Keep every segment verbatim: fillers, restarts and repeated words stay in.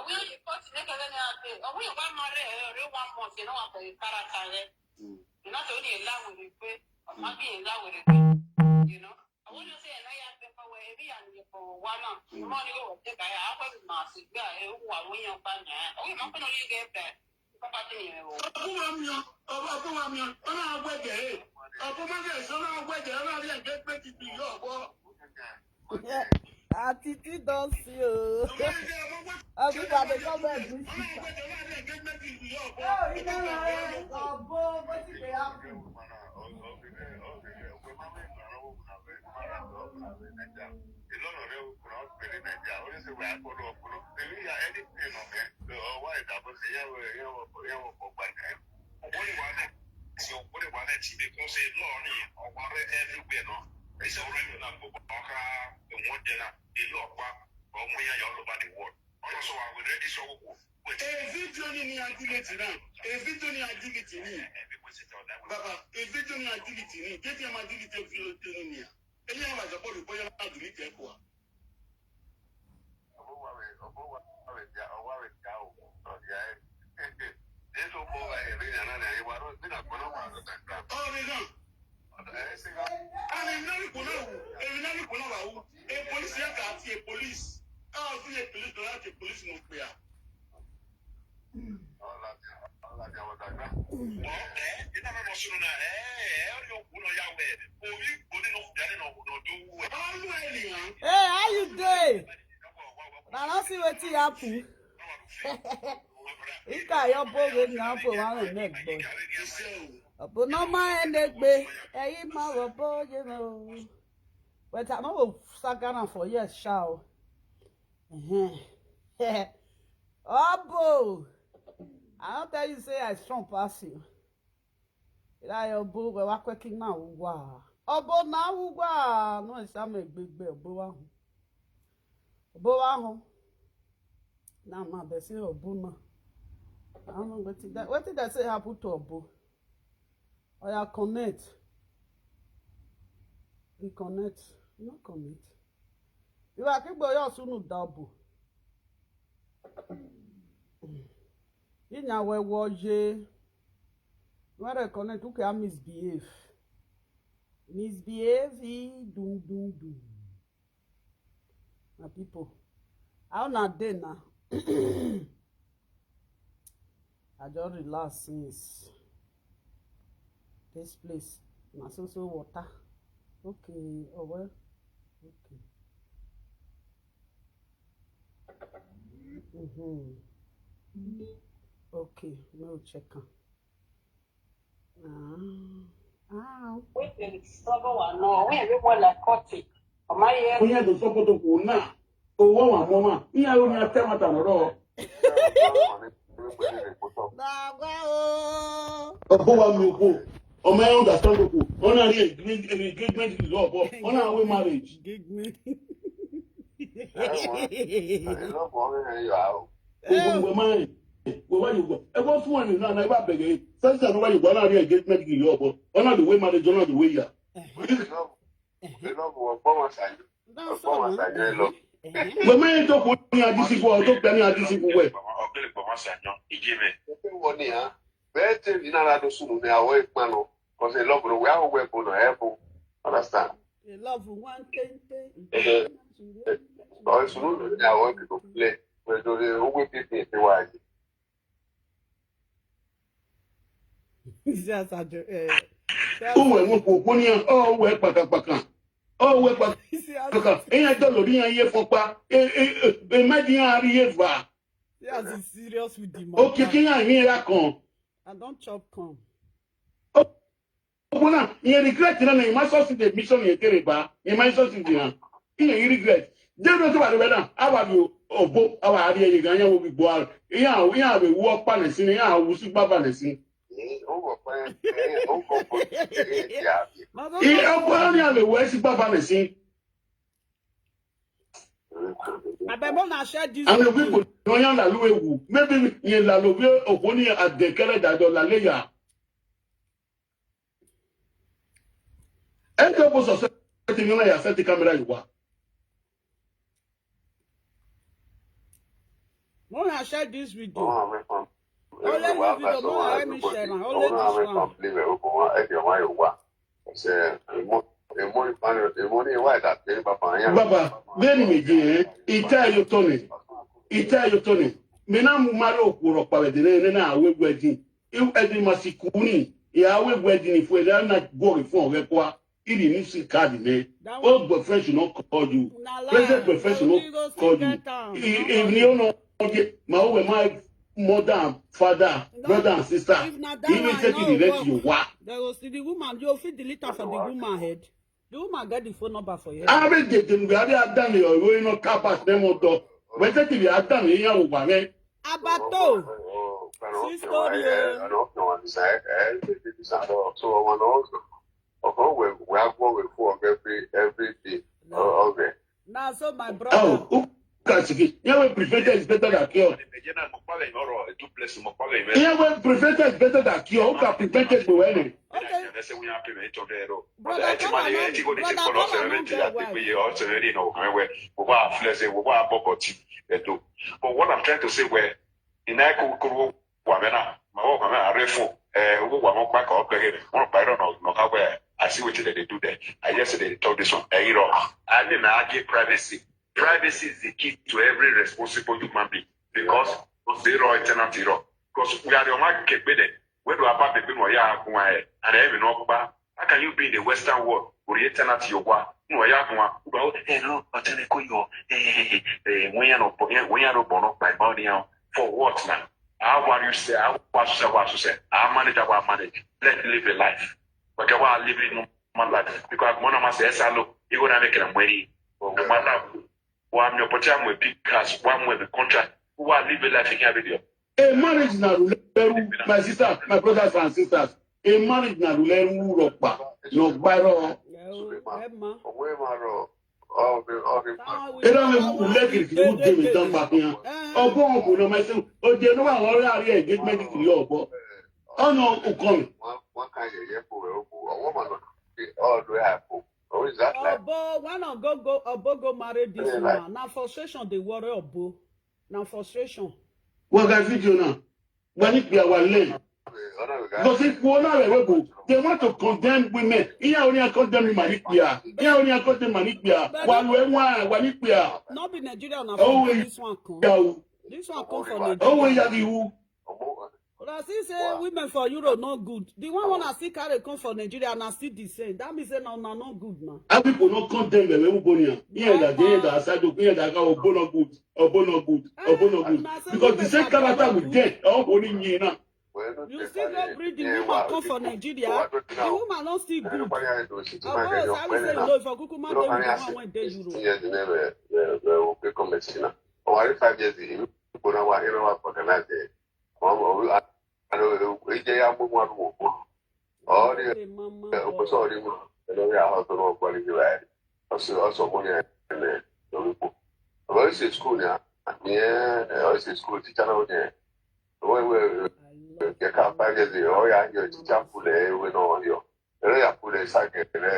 Ọ̀wé yìí kọ́ ti lẹ́kẹ̀ẹ́ lẹ́nu àti ọ̀wé yìí wá máa rẹ̀ ẹ̀rọ rẹ̀ one month, you know, wà pẹ̀lú character rẹ̀. You know, tó ní ìlà wèrè pé, ọmọ bí ìlà wèrè pé, you know. Àwọn yóò ṣe ẹ̀rọ ya pé kọ́ wẹ̀ ẹ̀rí àmì ẹ̀kọ́ wa náà. Mo ní yóò wọ̀ ṣe báyà, á pẹ̀lú màá sì gbé àyè òkú àwọn èèyàn pa nìyà. Ọ̀wé máa ń pẹ́ lórí ẹgbẹ́ bẹ́ẹ̀. Papa ti nìyẹn o. Ọkùnrin wa mi yan, ọba ọkùnrin wa mi yan, ọ̀nà àgbẹ̀jẹ̀ ẹ̀. Ọkùnrin máa ń yẹ ìṣọ́nà àgbẹ̀jẹ̀ ẹ̀ náà rí ẹ̀jẹ̀ pé ti bì yọ̀ ọ̀bọ. Àti tí dán sí o. Everybody come and greet you. Oh, you know, like, oh, boy, what did they happen? Evidio ni ni agility náà. Evidio ni agility ni. Baba, evidio ni agility ni. Jẹ́ kí ẹ máa agility evidio ni ni à. Ẹni àwọn àjọpọ̀ lè bóyá máa agility ẹ̀ kọ́ wa. Ọ̀rẹ́ náà. Àmì ìnáwó ìpò náà wò. Èmi náà ìpò náà wà wò. A police yẹn kà á ti a police. Káwọn sí a police lọ́la ti police mo pè á. Hey, how you dey? Na don see wetin happen. Ika your boy wey na for one of them boy. But no man end it be. Hey, ma wo boy, you know. But I no go sack am for yes, sha o. Obo, I don tell you say I strong pass you. Ila yo bo we wa kwe king na uwa. Obo na uwa no isa me gbegbe obo wa ho. Obo wa ho. Na ma be say obo na. I don't know wetin that wetin that say happen to obo. Oya connect. He connect. No connect. Iwa kigbo yo sunu da obo. Inya we wo ye. When I connect, okay, I misbehave. Misbehave, dum dum dum. My people, how na dey now? I just relax since this place. Na so so water. Okay, oh well. Okay. Mm-hmm. Okay, no check am. Ah, ah. Wait till it's trouble one. No, we are more like cutting. Am I here? Onye do sokoto ko na. Owo wa mo ma. Iya yo ni atema ta loro. Dagba o. Obo wa mi obo. Ọmọ ẹ understand oko. Ọ̀nà rí engagement lọ ọ̀bọ. Ọ̀nà àwọn marriage. Engagement. Ogun ìwé máa ń wọ wáyé gbọ́. Ẹ wọ́n fún ẹ̀mí náà náà ẹ bá bẹ̀rẹ̀ sẹ́ńsì àná wáyé gbọ́ náà rí engagement kì í lọ ọ̀bọ. Ọ̀nà the way marriage ọ̀nà the way yà. Mama yẹn tó kù ní adisiku ọ tó pẹ́ ní adisiku wẹ̀. Bẹ́ẹ̀ tẹ̀lé náà ládùn sùnù ní àwọn ìpanu. Kọ̀sẹ̀ lọ́bùrù wẹ́ àwọn wẹ̀ bùnà ẹ̀ bù. Understand? Love one thing thing. Ọ̀ sùnù ní àwọn ìdìbò filẹ̀. Pẹ̀lú owó pépè ti wà yìí. Ṣé àṣàjọ ẹ̀? Ó wẹ̀ wọ́n kò kó ní ọ̀ wẹ̀ pàkàpàkà. Ọ̀ wẹ̀ pàkàpàkà. Ẹ̀yìn ẹjọ́ lórí yẹn yé fọ́pá. Ẹ̀ mẹ́jì yẹn á rí yé fà. Ṣé àṣì serious with the matter? Òkè kí yẹn àmì ẹ̀rá kan. I don chop come. Ọkùnrin náà, ìyẹn regret náà ni ìmọ̀ sọ́ọ̀sì the mission yẹn kéré bá, ìmọ̀ sọ́ọ̀sì the hàn. Ìyẹn yìí regret. Jẹ́nu tó wà lóbẹ̀ náà, àwa bí òbó, àwa àrí ẹ̀yẹ gan, ìyẹn wo gbogbo àrùn. Ìyẹn àwọn, ìyẹn àwọn ewu ọ̀pá nẹ̀ sí ni, ìyẹn àwọn ewu sí gbàgbà nẹ̀ sí. Ìyẹn ọ̀pá náà ni àwọn ewu ẹ̀ sí gbàgbà nẹ̀ sí. Abeg, make una share this Àwọn video. People no yan lalu ewu. Maybe ìyẹn lalu bí òkú ní àdẹ̀kẹ́rẹ́ dàdọ̀ lálẹ́yà. Ẹ jẹ́ bó sọ sẹ́tì mi náà yà sẹ́tì kámẹ́rà yìí wá. When I share this video, Wọ́n á mẹ́fà. Only this video, no, let me share am. Only this one. Ẹ̀jẹ̀ wọn yóò wá. Ṣe èmo èmo ìpanu èmo ní ìwà ìdá pé bàbá yẹn. Bàbá, bẹ́ẹ̀ni méjì yẹn, ìta ẹ̀yọ tọ́ ni, ìta ẹ̀yọ tọ́ ni. Mi náà mú máa lọ òkú rọ̀ pàrẹ̀ dé ní náà àwẹ̀ gbẹ̀dì. Ẹ̀dì máa sì kú ni, ìyá àwẹ̀ gbẹ̀dì ni fún ẹ̀dá náà gbọ́rì fún ọ̀rẹ́ kọ́. Ìdí ní sí káàdì mẹ́. Ó gbọ́ fresh náà kọ́ ju. President gbọ́ fresh náà kọ́ ju. Ìní ó náà jẹ, màá wẹ̀ máa mother and father, brother and sister. If na that Even one, take no it direct work. You wa. They go see the woman. You fit delete her for the woman head. The woman get the phone number for you. Abe de de ngbe abe adan le oro ino kapas ne mo do. We take it adan le ya wo wa me. Abato. Sister, yeah. So wọn náà ọkọ wẹ wẹ agbọ wẹ fún ọgẹ every every day ọgẹ. Now, so my brother. Oh, who can see? Yeah, we prevented is better than cure. Ẹ̀jẹ̀ náà mo pàlẹ̀ yín ọ̀rọ̀ duplex mo pàlẹ̀ yín. Yeah, we prevented is better than cure. Who can prevent it to any? Okay. Ẹsẹ̀ wọ́n yà pé mi tọ́ bẹ́ẹ̀ rọ. Brother, come along. Brother, come along. Pé yẹ ọ̀sẹ̀ rẹ̀ ti àti pé yẹ ọ̀sẹ̀ rẹ̀ nà ọ̀kan wẹ̀. Mo bá flẹ́sẹ̀ mo bá bọ̀bọ̀ tì ẹ̀dọ̀. But what I'm trying to say wẹ̀ iná ẹ̀kọ́ kúrò wà mí náà màá wọ̀ mí àárẹ̀ fún ẹ̀ owó wà mọ́ pàkà ọ̀pẹ̀rẹ̀ wọn pa ẹ̀rọ náà ká wẹ̀. I see wetin dem dey do there. I hear say dem dey talk this one. Ẹ̀yin rọ. I mean na I get privacy. Privacy is the key to every responsible human being because o dey rọ ẹ̀ tenant rọ. Because we are the one kẹgbẹ́ dẹ̀ wẹ́n do apá bẹ̀bẹ̀ nù ọ̀yà àgùn ẹ̀ and ẹ̀ mi náà gbá. How can you be in the western world? Òrìyé tenant yóò wá nù ọ̀yà àgùn wa. Ó gbà ó ẹ̀ lọ ọ̀tẹ́lẹ̀ kó yọ ẹ̀ wọ́n yà lọ bọ̀ náà pàìmọ́ ni yàn. For what now? How are you say? How are you say? How are you say? How manage? How manage? Let live a life. Okay, why I live in normal life? Because one of my say, "Yes, I know." You gonna make it money. No matter why I'm your party, I'm a big cash, why I'm with the contract. Who I live a life in here with you? A marriage na ruleru, my sister, my brothers and sisters. A marriage na ruleru rọpa, no gbaro. Yo, Emma. Ọmọ ẹ̀ máa rọ ọ̀gbìn ọ̀gbìn. Táwọn Era me who make it who dey me down back here. Obo obo no my say, o dey no wa ori ari engagement to your obo. Oh no, o come. Wọ́n wọ́n ká yẹ̀yẹ́ kó rẹ̀ ó kó ọwọ́ màá lọ sí ọ̀dọ̀ ẹ̀ àpò. How is that like? Obo, one of go go, Obo go marry this woman. Na frustration dey worry Obo. Na frustration. Wa ga video na. Wa ni pe wa le. Ọ̀nà ìgbà Because if we na we go, they want to condemn women. Iya oni a condemn ni mani pia. Iya oni a condemn mani pia. Wa we wa wa ni pia. No be Nigeria na Oh, for we- this one come. Ya o. This one come from Oh we Nigeria. Ya di hu. ọmọ But I see say women for Europe no good. The one when I see carry come for Nigeria, and I see the same. That means say no, no, no good now. How people no condemn them we go near. Iya da dey da aside o, iya da ka obo no good. Obo no good. Obo no good. Because the same character with them. Oh oni ni na. You still go bring the woman come for Nigeria. The woman no still good. Abo, I will say no, if I kuku man dey with the one wey dey Europe. Ọwọ́ five years yìí kò náà wà nínú wa kọ̀ọ̀kan náà jẹ́ ọmọ òwe àlọ́ ìjẹ́ yá mú wọn wò ó. Ọ̀ọ́dí Hey, mama. ọ̀pọ̀ sọ̀rọ̀ ní wọn lórí àwọn tó náà gbọ́ níbi rẹ̀. Ọ̀sẹ̀ ọ̀sẹ̀ ọmọ yẹn ẹ̀ lórí kù. Ọ̀rọ̀ ìṣe school ni àmì ẹ̀ ọ̀sẹ̀ school teacher náà ni ẹ̀. Owó ìwé kẹ̀kẹ́ five years yìí ọ̀yà yọ teacher kúlẹ̀ ìwé náà yọ. Ẹ̀rọ yà kúlẹ̀ ságẹ̀ rẹ̀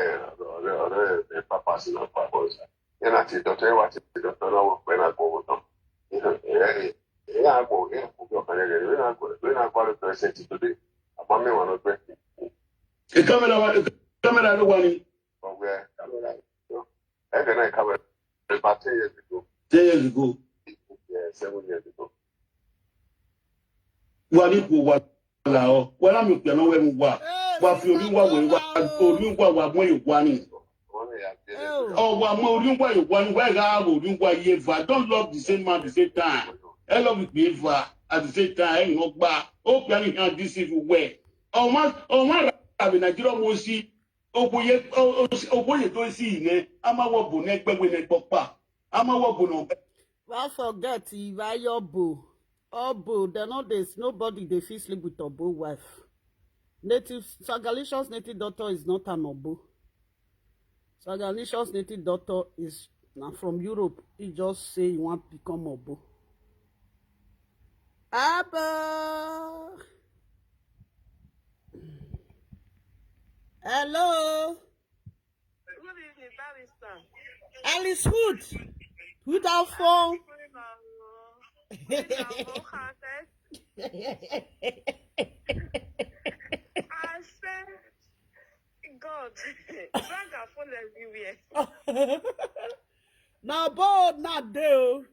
ọ̀rẹ́ ọ̀rẹ́ ẹ̀ pápá sí náà pàpọ̀ ìṣá. Yẹn náà ti dọ̀tọ̀ ẹ̀ wá ti dọ̀tọ̀ náà wọ̀ pẹ́ náà gbọ́ wọ́n tán. Ẹ̀ ẹ̀ ẹ̀ yà gbọ́ ẹ̀ kú bí ọ̀kan lẹ́gẹ̀ẹ́ ẹ̀ náà gbọ́ ẹ̀ náà gbọ́ àlọ́ tẹ̀sẹ̀ ti tó dé. Àbá mẹ́wàá lọ gbẹ́. E camera wa, e camera lo wa ni. Ọ̀gbẹ́ kámẹ́rà yìí. Ẹ̀ kẹ́ náà kámẹ́rà. About ten years ago. Ten years ago. Yeah, seven years ago. Wa ni ko wa la o. Wa la mi pe no we mu wa. Wa fi orí wa we wa. Orí wa wa mo e wa ni. Wọ́n ní ìyá bí Oh. Oh, wa mo orí wa e wa ni. Wa ga orí wa ye va. Don't love the same man the same time. I love it be va at the same time. E no gba. O pe ni can deceive we. O ma o ma ra be Nigeria mo si. Oboye oboye to si ne. Ama wo bo ne gbe we ne gbo pa. Ama wo bo no. Well, forget Ivayo Bo. Obo, they no dey, nobody dey fit sleep with Obo wife. Native Sagalicious native doctor is not an Obo. Sagalicious native doctor is na from Europe. He just say he want become Obo. Abba. Hello. Barrister. Alice Hood. Hood out phone. Sorry, ma. Sorry, ma. I said, God, drag her phone everywhere. Na bold na dey o.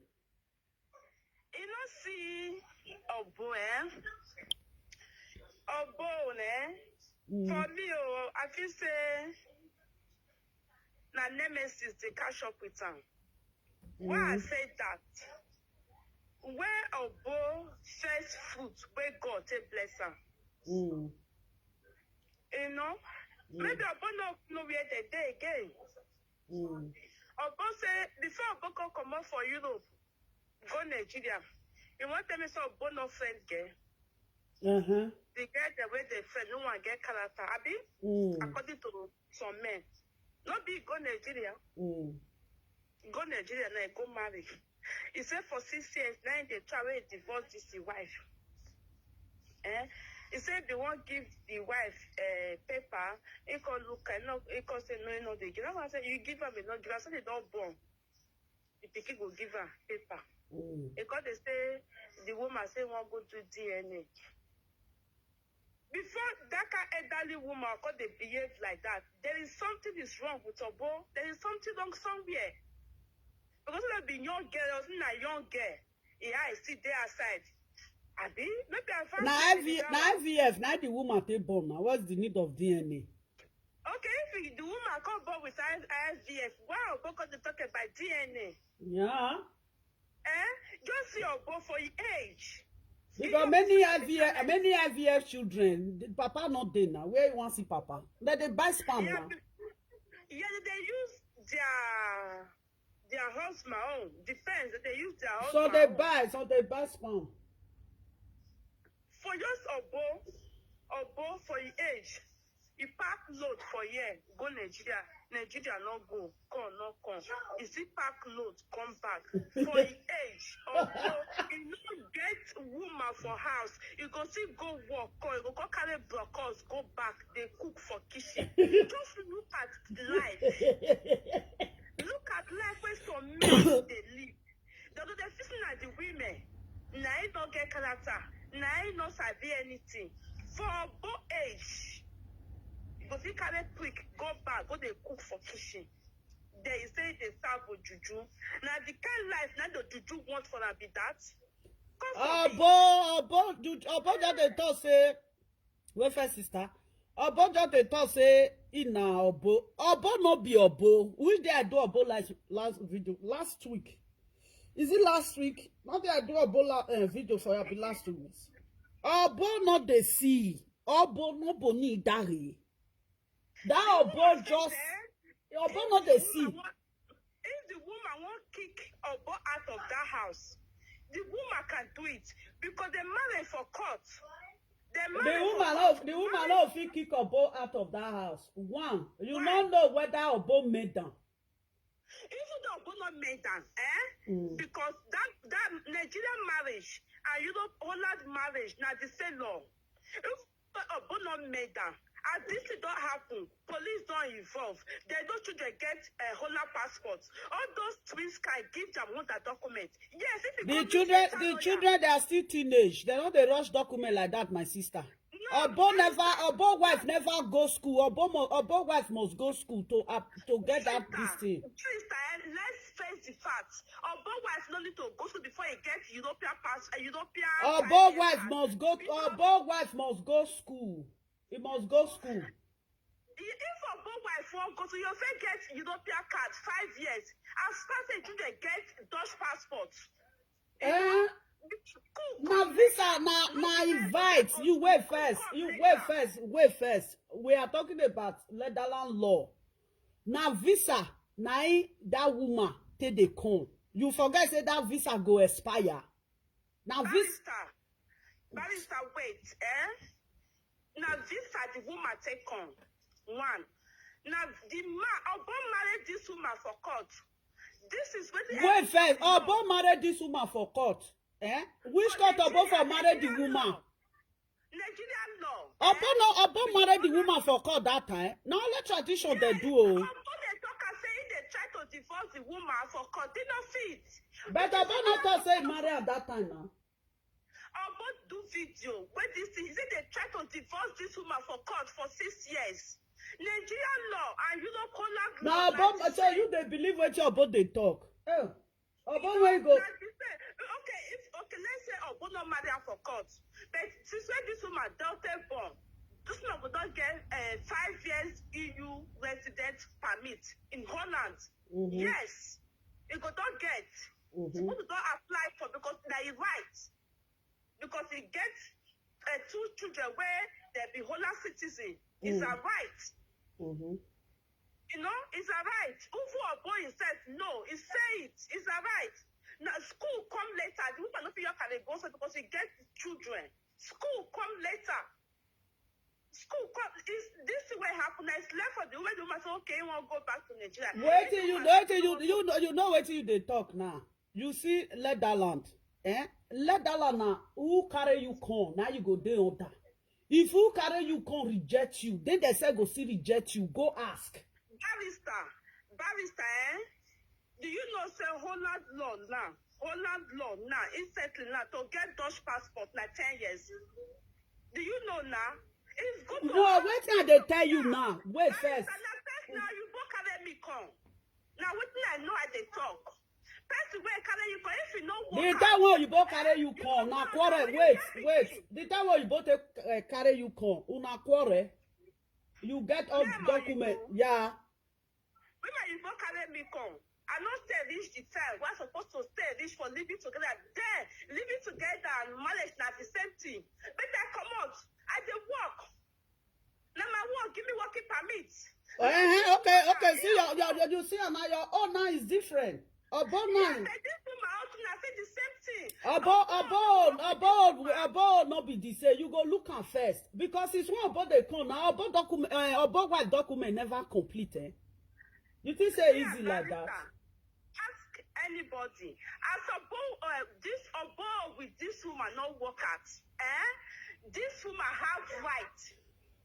You know, see, Obo, eh? Obo, eh? For me, oh, I feel say na nemesis dey catch up with am. Why I say that? Where Obo first fruit wey God take bless am. Mm. You know? Maybe Obo no know where they dey again. Mm. Obo say before Obo come comot for Europe, go Nigeria. You wan tell me say Obo no friend girl? Uh-huh. The girl dem wey dey friend, no one get character, abi? Mm. According to some men, no be go Nigeria. Mm. Go Nigeria now, go marry. He said for six years now, they try to divorce this his wife. Eh? He said they won't give the wife uh, paper. He can look, I know, he can say no, no, they give. I said you give her, no give. I said they don't born. The pikin go give her paper. Mm. He come dey say the woman say wan go do D N A. Before that kind elderly woman come dey behave like that, there is something is wrong with Obo. There is something wrong somewhere. Because no be young girl, na young girl. He eye still dey outside. Abi maybe I find Na something I V F, that na one. I V F, na the woman take born. Now what's the need of D N A? Okay, if the woman come born with I- I V F, why Obo come dey talk about D N A? Yeah. Eh? Just see Obo for his age. Because many I V F, many I V F children, the papa not dey now. Where you want see papa? That they buy sperm Yeah, now. be- yeah, they use their their husband own. Depends. They use their husband. So they own. buy, so they buy sperm. For just Obo, Obo for his age, he pack load for here, go Nigeria. Nigeria no go, come no come. He still pack load, come back. For his age, Obo, he no get woman for house. He go still go work, come, he go come carry brokos, go back, they cook for kitchen. Just look at life. Look at life where some men they live. They do the fishing at the women. Na he no get character. Na he no sabi anything. For Obo age, you go fit carry prick, go back, go dey cook for kitchen. Then you say they serve with juju. Na the kind life na the juju want for am be that. Come for me. Obo, Obo, do- Obo just dey talk say, wait first, sister. Obo just dey talk say, he na Obo. Obo no be Obo. Which day I do Obo last, last video? Last week. Is it last week? Not that I do Obo la, uh, video for you, be last two weeks. Obo not dey see. Obo no boni dare. That Obo just, Obo not dey see. If the woman won't kick Obo out of that house, the woman can do it because they marry for court. They The marry for woman, court. no, the woman no fit kick Obo out of that house. One, you no know whether Obo made them. Even though Obo not made them, eh? Mm. Because that that Nigerian marriage and Europe Holland marriage, now the same law. If Obo not made them, and this thing don't happen, police don't involve. They don't children get a Holland passport. All those twins can give them one that document. Yes, if The children, the children, they are still teenage. They don't dey rush document like that, my sister. Obo never, Obo wife never go school. Obo, mo, Obo wife must go school to up to get that this thing. Sister, eh, let's face the facts. Obo wife no need to go school before he get European pass, uh, European. Obo wife must go. Obo wife must go school. He must go school. If Obo wife won't go to your friend get European card five years, as fast as you dey get Dutch passport. Eh? Na visa, na na invite. You wait first. You wait first. Wait first. We are talking about Netherlands law. Na visa, na him that woman take dey come. You forget say that visa go expire. Na visa. Barrister, barrister, wait, eh? Now this are the woman take on. One. Now the man, Obo married this woman for court. This is what Wait first. Obo married this woman for court. Eh? Which court Obo for married the woman? Nigerian law. Obo no, Obo married the woman for court that time. Now let tradition they do. Oh. Obo dey talk and say divorce the woman for court. They no fit. But Obo no talk say he marry at that time now. Obo do video wey this thing, he say they try to divorce this woman for court for six years. Nigerian law and European law. Na Obo, so you dey believe wetin Obo dey talk? Eh, Obo wey go. Okay, if okay, let's say Obo no marry am for court, but since when this woman daughter born, this woman go don get uh, five years E U resident permit in Holland. Mhm. Yes, he go don get. Mhm. Suppose to don apply for because na him right. Because he get uh, two children where they be Holland citizen. It's Mm. a right. Mhm. You know, it's a right. Even Obo himself, no, he say it. It's a right. Now school come later. The woman no fit your carry go so because he get children. School come later. School come. Is this thing wey happen? It's left for the woman. The woman say, okay, he wan go back to Nigeria. Wetin you wetin you you know you know wetin you dey talk now. You see Netherland, eh? Netherland na who carry you come, now you go dey under. If who carry you come reject you, then they say go still reject you. Go ask. Barrister, barrister, eh? Do you know say Holland law now? Holland law now, instantly now to get Dutch passport na ten years. Do you know now? It's good to No, have wetin I dey tell you now. Wait first. Barrister, na first now you go carry me come. Now wetin I know I dey talk. Person wey carry you come, if you no work The time wey oyibo carry you come, na quarrel. Wait, wait. The time wey oyibo take uh, carry you come, una quarrel. You get all Yeah, man, document. you Yeah. Women, you go carry me come. I no stay reach the time wey I suppose to stay reach for living together. Then living together and marriage na the same thing. Make I comot. I dey work. Na my work. Give me working permit. Uh-huh, okay, okay. See your, your, your you see am now. Your own now is different. Obo now. Say this woman also na say the same thing. Obo, Obo, Obo, Obo no be the same. You go look am first because it's one Obo dey come now. Obo document, uh, Obo wife document never complete. Eh? You think say easy like that? Ask anybody. As Obo, uh, this Obo with this woman no work out. Eh? This woman have right.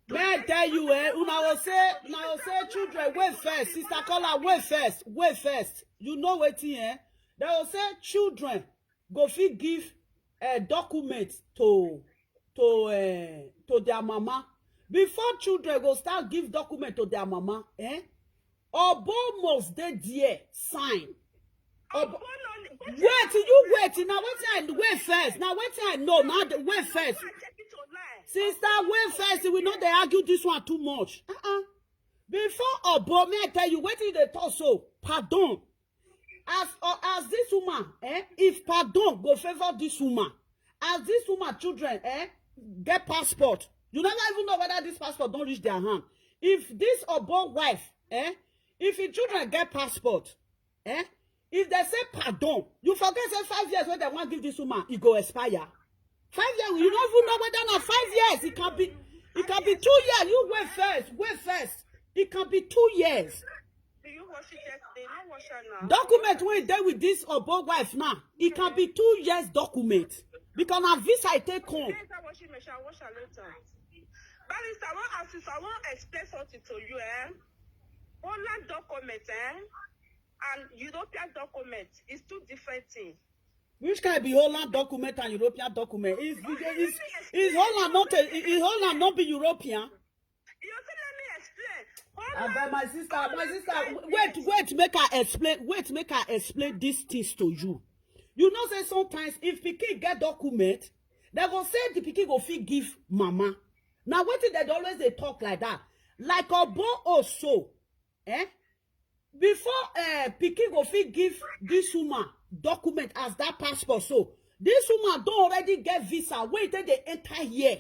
May I tell you, eh? Una will say, una will say, children, wait first. Sister Kola, wait first, wait first. You know wetin, eh? They will say children go fit give a document to to uh, to their mama. Before children go start give document to their mama, eh? Obo must dey there, sign. Obo, wait, you wait. Now wait and wait first. Now wait and no, now the- wait first. Sister, wait first. We know they argue this one too much. Uh-uh. Before Obo, may I tell you, wetin dey talk so? Pardon. As uh, as this woman, eh? If pardon go favor this woman, as this woman children, eh? Get passport. You never even know whether this passport don reach their hand. If this Obo wife, eh? If his children get passport, eh? If they say pardon, you forget say five years wey they wan give this woman, e go expire. Five years, you no even know whether na five years. It can be, it can be two years. You wait first, wait first. It can be two years. Do you wash it yesterday? No wash am now. Document wey dey with this Obo wife now, it can be two years document because na visa e take come. Yes, I wash it, Michelle. Wash am later. Barrister, I wan ask you, so I wan explain something to you, eh? Holland document, eh? And European document is two different things. Which kind be Holland document and European document? Is is is Holland not a, is Holland not be European? You see, let me explain. Abeg, Holland, my sister, my sister, Holland wait, wait, make I explain, wait, make I explain these things to you. You know say sometimes if pikin get document, they go say the pikin go fit give mama. Now wetin they dey always dey talk like that, like Obo also, eh? Before uh, pikin go fit give this woman document as that passport, so this woman don already get visa wey take dey enter here.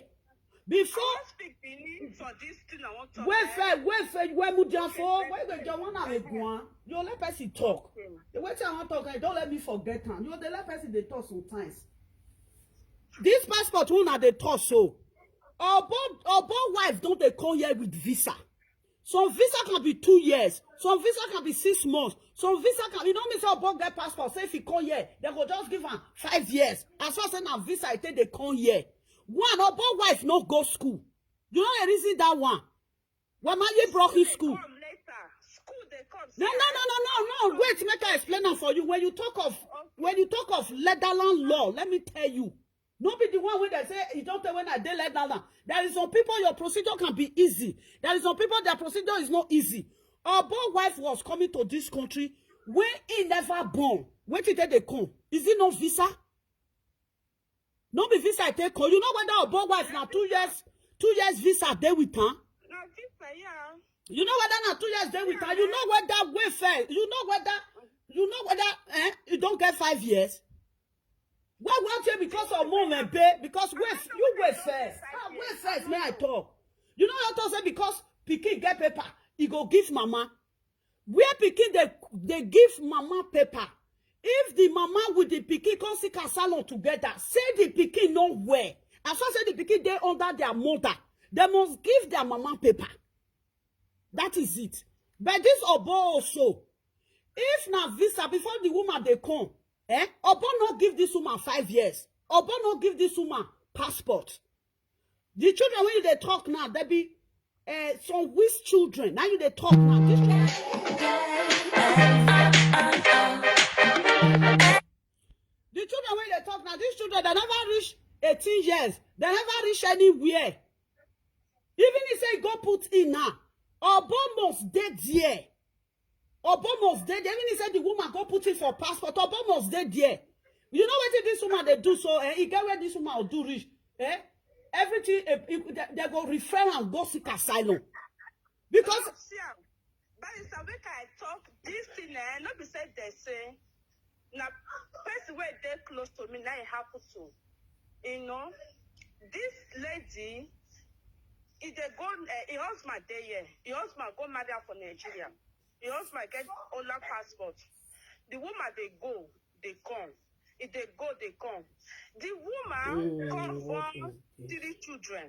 Before Speak Benin for this thing I want to wait first, wait first, wait mudiafo, wait wait John one and one. You let person talk. The way I want talk, I don't let me forget am. You dey let person dey talk sometimes. This passport una dey talk so. Obo Obo wife don dey come here with visa. Some visa can be two years. Some visa can be six months. Some visa can, you know me say Obo get passport. Say if he come here, they go just give am five years. As far say na visa I take dey come here. One Obo wife no go school. You know the reason that one. Wamaye broke his school. Come later. School they come. No, no, no, no, no, no. Wait, make I explain am for you. When you talk of when you talk of Leatherland law, let me tell you. No be the one wey dem say e don tell when I dey Leatherland. There is some people your procedure can be easy. There is some people their procedure is not easy. Obo wife was coming to this country when he never born. Wetin take dey come? Is it no visa? No be visa I take come. You know whether Obo wife na two years, two years visa dey with am? Na visa, yeah. You know whether na two years dey with am? You know whether wey first? You know whether you know whether eh, you don get five years? Why won't you because of moment, babe? Because wait, you wait first. Ah, wait first, may I talk? You know how to say because pikin get paper, he go give mama. Where pikin dey dey give mama paper? If the mama with the pikin come see salon together, say the pikin no well. As far say the pikin dey under their mother, they must give their mama paper. That is it. But this Obo also, if na visa before the woman dey come, eh? Obo no give this woman five years. Obo no give this woman passport. The children wey you dey talk now, they be uh, some which children. Now you dey talk now. This children, the children wey you dey talk now, these children they never reach eighteen years. They never reach anywhere. Even if say go put in now, Obo must dey there. Obo must dey there. Even if say the woman go put in for passport, Obo must dey there. You know wetin this woman dey do so? Eh, e get where this woman go do reach. Eh, everything eh, e- they, they go refer am go seek asylum because See am. Barrister, make I talk this thing, eh? No be say they say. Na person wey dey close to me, na it happen to. You know, this lady, e dey go, eh, her husband dey here. Her husband go marry her for Nigeria. Her husband get Ola passport. The woman dey go, dey come. E dey go, dey come. The woman Mm, come what born is this? Three children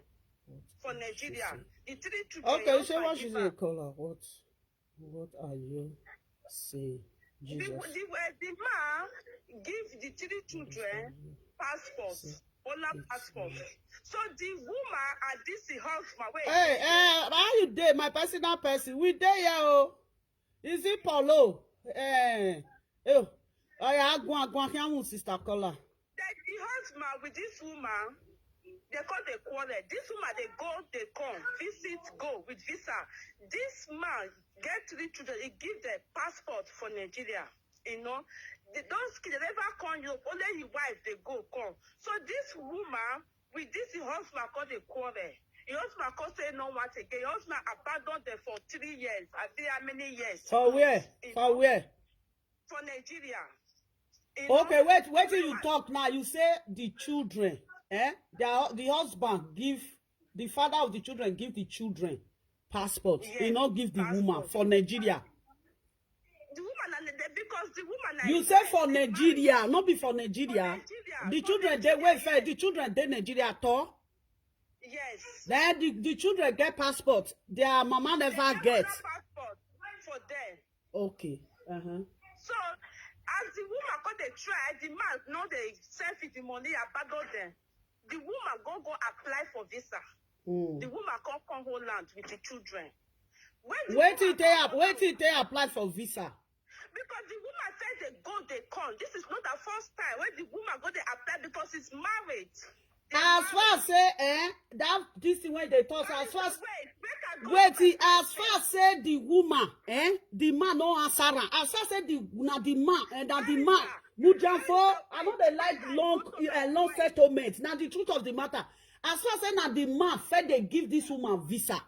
for Nigeria. The three children. Okay, her you say husband what give she's her. A caller. What what are you saying? The, Jesus. the, uh, the man give the three children passport, Ola passport. So the woman and this the husband. Wait, Hey, uh, how you dey, my personal person? We dey here, oh. Is it Paulo? Eh, oh, oh yeah, go on, go on, sister caller. Then the husband with this woman, they call the quarrel. This woman, they go, they come, visit, go with visa. This man get three children. He give the passport for Nigeria. You know, the, those kids they never come Europe. Only his wife they go come. So this woman with this his husband call the quarrel. Your husband come say no want again. Your husband abandoned them for three years. I see how many years. For where? You For know, where? For Nigeria. You know, Okay, wait, wait till you woman- talk now. You say the children, eh? The, the husband give the father of the children give the children passport. He Yes, not give the woman passport. For Nigeria. The woman and the, because the woman. You and say for Nigeria, not be for Nigeria. Nigeria, The for children they Nigeria, wait for yes. The children they Nigeria at all. Yes. Then the, the children get passport. Their mama never They get. Passport for them. Okay. Uh-huh. So as the woman come dey try, the man no dey send fit the money abandon them. The woman go go apply for visa. Mm. The woman come come Holland with the children. When the Wait till woman they come up. Holland Wait till they apply for visa. Because the woman said they go, they come. This is not the first time when the woman go they apply because it's married. They As far married. As say eh that this thing when they talk as far as Wait, make I go wait to till my As far as say the woman eh the man no answer am as far as say the na the man eh na the man mujanfo I no dey like long eh, long settlement na the truth of the matter as far as say na the man first dey give this woman visa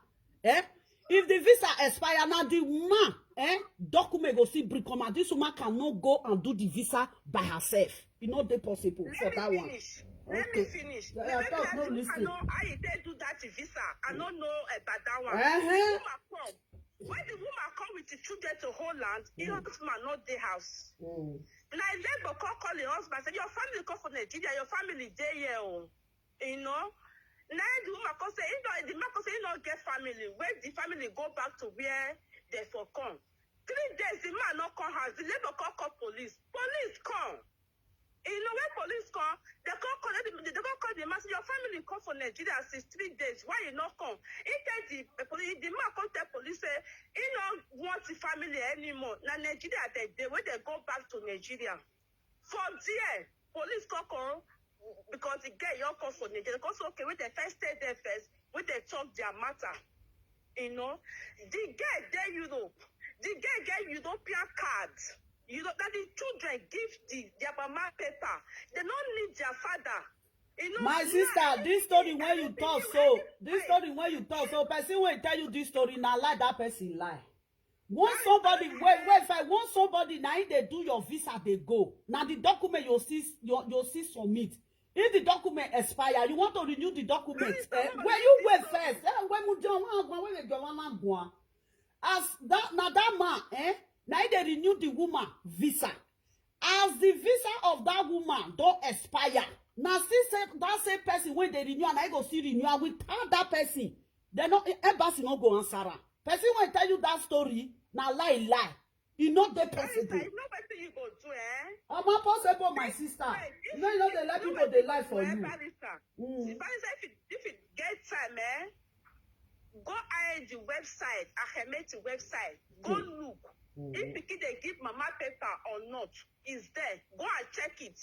eh if the visa expire na the man eh document go still bring come out this woman cannot go and do the visa by herself e no dey possible for Let me that one. Finish. Let Okay. Me finish. Yeah, Let me talk, ask no you, listen. I know how you dey do that visa. I don't know about that one. Uh-huh. Woman come. When the woman come with the children to Holland, mm. Husband not the house. Mm. Now labor call call the husband say your family come from Nigeria, your family dey here. Oh. You know. Now the woman come say, you know, the man come say he not get family. When the family go back to where they for come. Three days the man not come house. The labor call call police. Police come. You know when police come, they come call they, they come call the man say your family come for Nigeria since three days. Why you not come? He tell the, the police, the man come tell police say he no want the family. family anymore. Na Nigeria dem dey, wey dem go back to Nigeria. For there, police come come, because the girl you come for Nigeria. Come say, okay, wey dem first stay there first, wey dem talk their matter. You know, the girl dey Europe. The girl get European card. You know, that the children give the their mama paper. They don't need their father. You know, My sister, this story when you talk so, this story when you talk so, person will tell you this story, now lie that person lie. Once somebody, wait, wait, if I want somebody, now if they do your visa, they go. Now the document you see, you, you see submit. If the document expire, you want to renew the document. Eh? When you wait first, eh? When you don't want, when you don't want, as that now that man, eh? Now they renew the woman visa. As the visa of that woman don't expire, now see say that same person when they renew and I go see renew am without that person, they no embassy no go answer am. Person when tell you that story, na lie lie. E no dey possible. You know what you go do, eh? Omo possible, my sister. You know, you know they let people dey lie for you. Barrister. Mm. Barrister, if you, if you get time, eh? Go ahead the website, Ahemeti website. Go look. If pikin dey give mama paper or not, is there. Go and check it.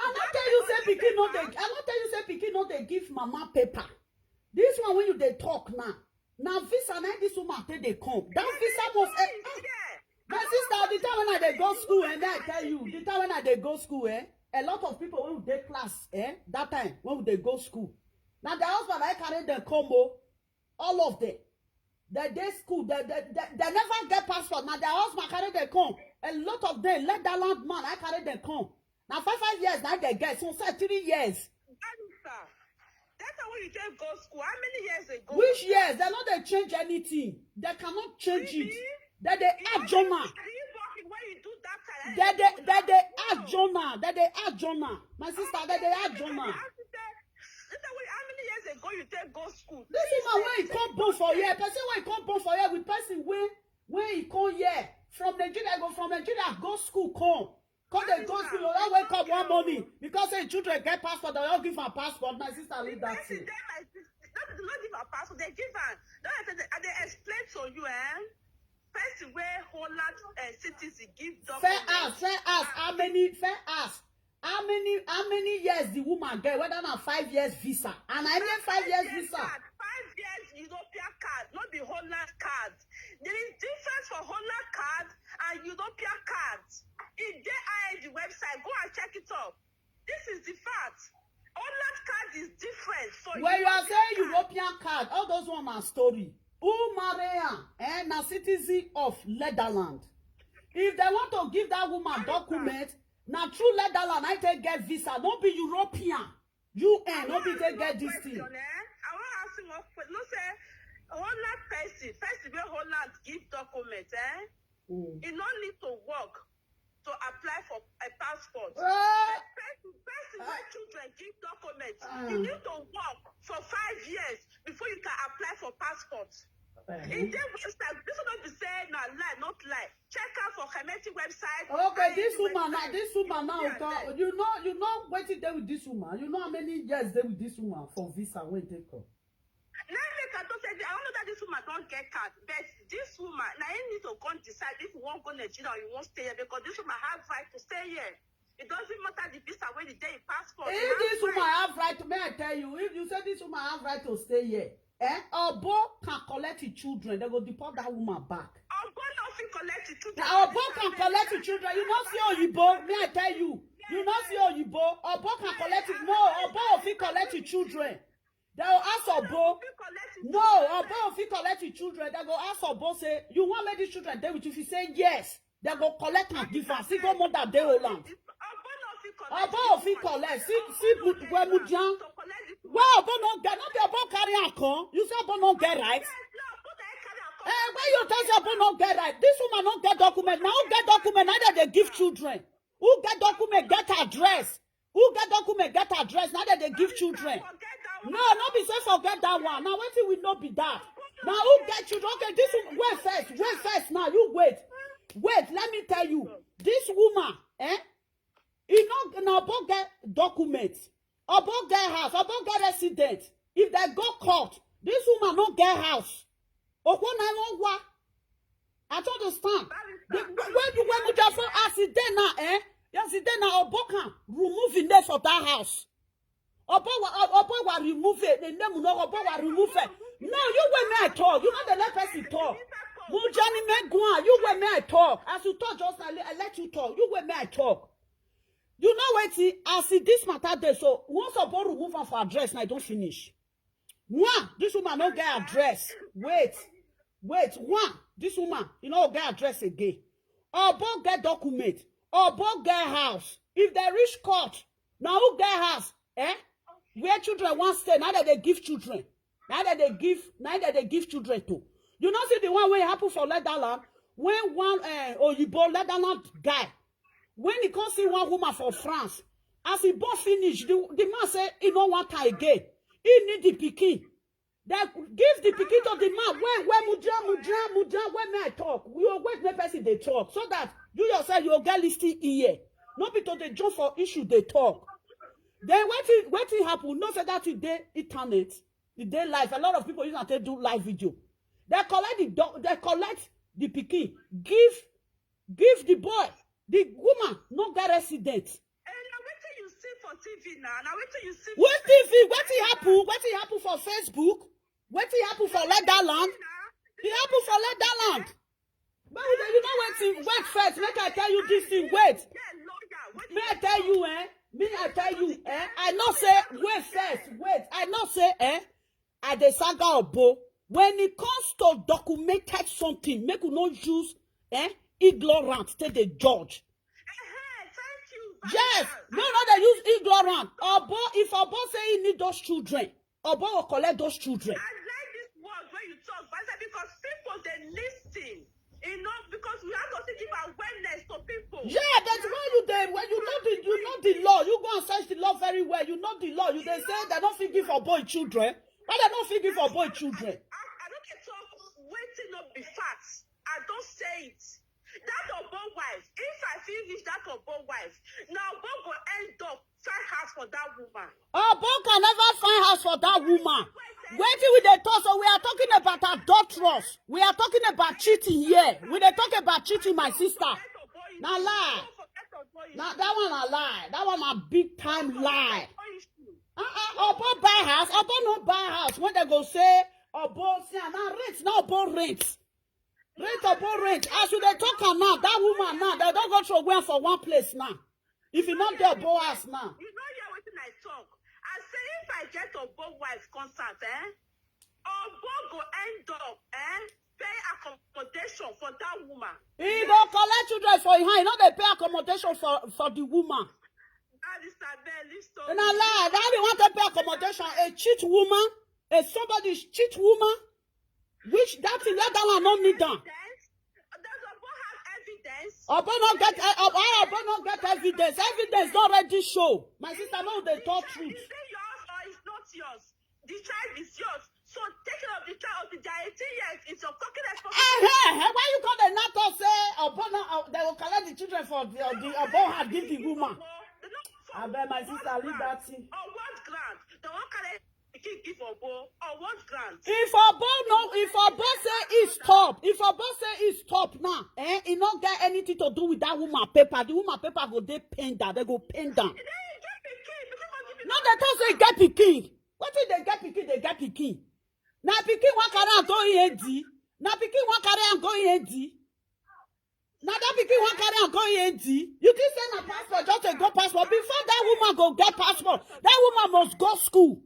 I no tell you say pikin no dey. I no tell you say pikin no dey give mama paper. This one when you dey talk now, na visa na this woman take dey come. That visa must. Eh, ah, Yeah. My sister, the time when I dey go school, and I tell you, the time when I dey go school, eh, a lot of people when we dey class, eh, that time when we dey go school, now the husband I carry them come, oh, all of them. They dey school, they, they, they, they never get passport. Now the husband carry them come. A lot of them let that land man I carry them come. Now five five years now they get, some say three years. Barrister. That's how you just go school. How many years ago? Which years? They no dey change anything. They cannot change it. They dey add journal. Are you working when you do that time? They dey they dey add journal. They dey add journal. My sister, they dey add journal. That's how how many years ago you take go school? This woman when he come born for here, person when he come born for here with person when when he come here from Nigeria, go from Nigeria go school come. Come dey go school, you don't wake up one morning because say children get passport, they don't give her passport. My sister, leave that Person thing. Dem, my sister, no, no give her passport. They give her. No, I said, I dey explain to you, eh? Person where Holland uh, citizen give Fair document. ask, fair ask, how many, fair ask, how many, how many years the woman get? Whether na five years visa, and I mean five years visa. Card. Five years European card, not the Holland card. There is difference for Holland card and European card. If they are in the website, go and check it up. This is the fact. Holland card is different. So When you are saying card- European card, all those one are story. Who marry am? Eh, na citizen of Netherlands. If they want to give that woman document, na through Netherlands I take get visa. No be European. U N no be take get this thing. Question, eh? I want to ask you one question. No say Holland person, person where Holland give document, eh? Mm. You no need to work to apply for a passport. Ah, Person, person where children give documents, Ah. You need to work for five years before you can apply for passport. eh. In this website, this one be say na lie, not lie. Check out for Hemeti website. Okay, I this N G woman now, website. this woman now, Yeah, come, yeah. You know, you know what it did with this woman. You know how many years they with this woman for visa when they come. Now make I don't say I don't know that this woman don't get card, but this woman now you need to go and decide if you want to go Nigeria or you want to stay here because this woman has right to stay here. It doesn't matter the visa where the day passport. If this woman have right to, may I tell you, if you say this woman have right to stay here, eh, Obo can collect his children. They go deport that woman back. Obo no fit collect the children. Now Obo can collect his children. You not see Oyibo. May I tell you, you not see Oyibo. Obo can collect it. No, Obo fit collect his children. They will ask Obo. No, Obo fit collect his children. They go ask Obo say, you want make these children dey with you? If you say yes, they go collect and give her. See go mother dey Holland. Obo no fit collect. Obo fit collect. See, see, Wemudian. Why Obo no get? No be Obo carry am come. You say Obo no get right. Eh, why you tell say Obo no get right? This woman no get document. Now who get document? Now that they give children. Who get document get address. Who get document get address. Now that they give children. No, no be say forget that one. Now wetin we know be that. Now who get children? Okay, this woman. Wait first. Wait first. Now you wait. Wait. Let me tell you. This woman, eh? You know now Obo get document. Obo get house. Obo get resident. If they go court, this woman no get house. Okwo na won wa. I don't understand. The, when you when you just as it there now, eh? Yes, it there now. Obokan remove him name for that house. Obowa Obowa remove it. The name no Obowa remove it. No, you when me I talk. You know the let person talk. Mujani Megwan, you when me I talk. As you talk just now, I let you talk. You when me I talk. You know what? As see this matter there, so once Obo remove am for address, now I don't finish. One, this woman no get address. Wait, wait. One, this woman, you know, get address again. Obo get document. Obo get house. If they reach court, now who get house? Eh? Where children want stay? Now that they give children. Now that they give, now that they give children to. You know, see the one where happen for Leatherland. When one uh, Oyibo Leatherland guy, when he come see one woman for France, as he born finish, the, the man say he no want her again. He need the pikin. They give the pikin to the man. Where where mudra mudra mudra? Where may I talk? You wait make person they talk so that you yourself you get listing here. Not be to the jump for issue they talk. Then what it what it happen? No say that it dey internet, it dey live. A lot of people use am take do live video. They collect the do- they collect the pikin, give give the boy, the woman no get resident. And na wetin you see for T V now. Na wetin you see. What T V? What it happen? What it happen for Facebook? What it happen for Leatherland? It happen for Leatherland. But you know what? Wait first. Make I tell you this thing. Wait. Get lawyer. Wetin May I tell you, eh? Me, I tell you, eh? I know say, wait first, wait. I know say, eh? I dey saga obo. When it comes to documented something, make you no use, eh? Ignorant take the judge. Ehe, thank you. Yes, Vital. no, no, they use ignorant. Obo, if Obo say he need those children, Obo will collect those children. I like this word when you talk, but I say because people they listen. You know, because we have to give awareness to people. Yeah, that's why you dey when you know the you know the law. You go and search the law very well. You know the law. You dey say they don't fit give Obo children. Why they don't fit give Obo children? I, I don't get talk waiting up be facts. I don't say it. That Obo wife, if I feel reach that Obo wife, now Obo go end up find house for that woman. Obo can never find house for that woman. Wetin we dey talk so we are talking about adulterous. We are talking about cheating here. We dey talk about cheating, my sister. Na lie. Na that one a lie. That one a big time lie. Uh-uh. Obo buy house. Obo no buy house. When they go say Obo see am na rent, na Obo rent. Rent Obo rent. As you dey talk am now, that woman now, they don't go throw away for one place now. If you not there, Obo house now. You know hear wetin I talk. I say if I get Obo wife concert, eh? Obo go end up, eh? Pay accommodation for that woman. He go collect children for him hand. He no dey pay accommodation for for the woman. That is a bad story. Na lie. That the one to pay accommodation. A cheat woman, a somebody cheat woman, which that thing that that one no need am. Evidence? Does Obo have evidence? Obo no get eh, Obo, Obo no get evidence. Evidence don already show. My sister, no dey talk Is truth. it yours or is not yours? The child is yours. So take care of the child. They are eighteen years. It's your fucking Eh, eh, eh, why you call the not talk say Obo no, uh, they will collect the children for the, uh, the Obo had give the woman. I bet my sister leave that thing. On what ground? They won't collect the kid give Obo. On what ground? If Obo no, if Obo say he stop, if Obo say he stop now, eh, he no get anything to do with that woman paper. The woman paper go dey pending, they go pending. Then you get the kid. Because of the No, they talk say get pikin. What if they get pikin? They get pikin. Na pikin wan carry am go E A D. Na pikin wan carry am go E A D. Na that pikin wan carry am go E A D. You think say na passport just a go passport? Before that woman go get passport, that woman must go school.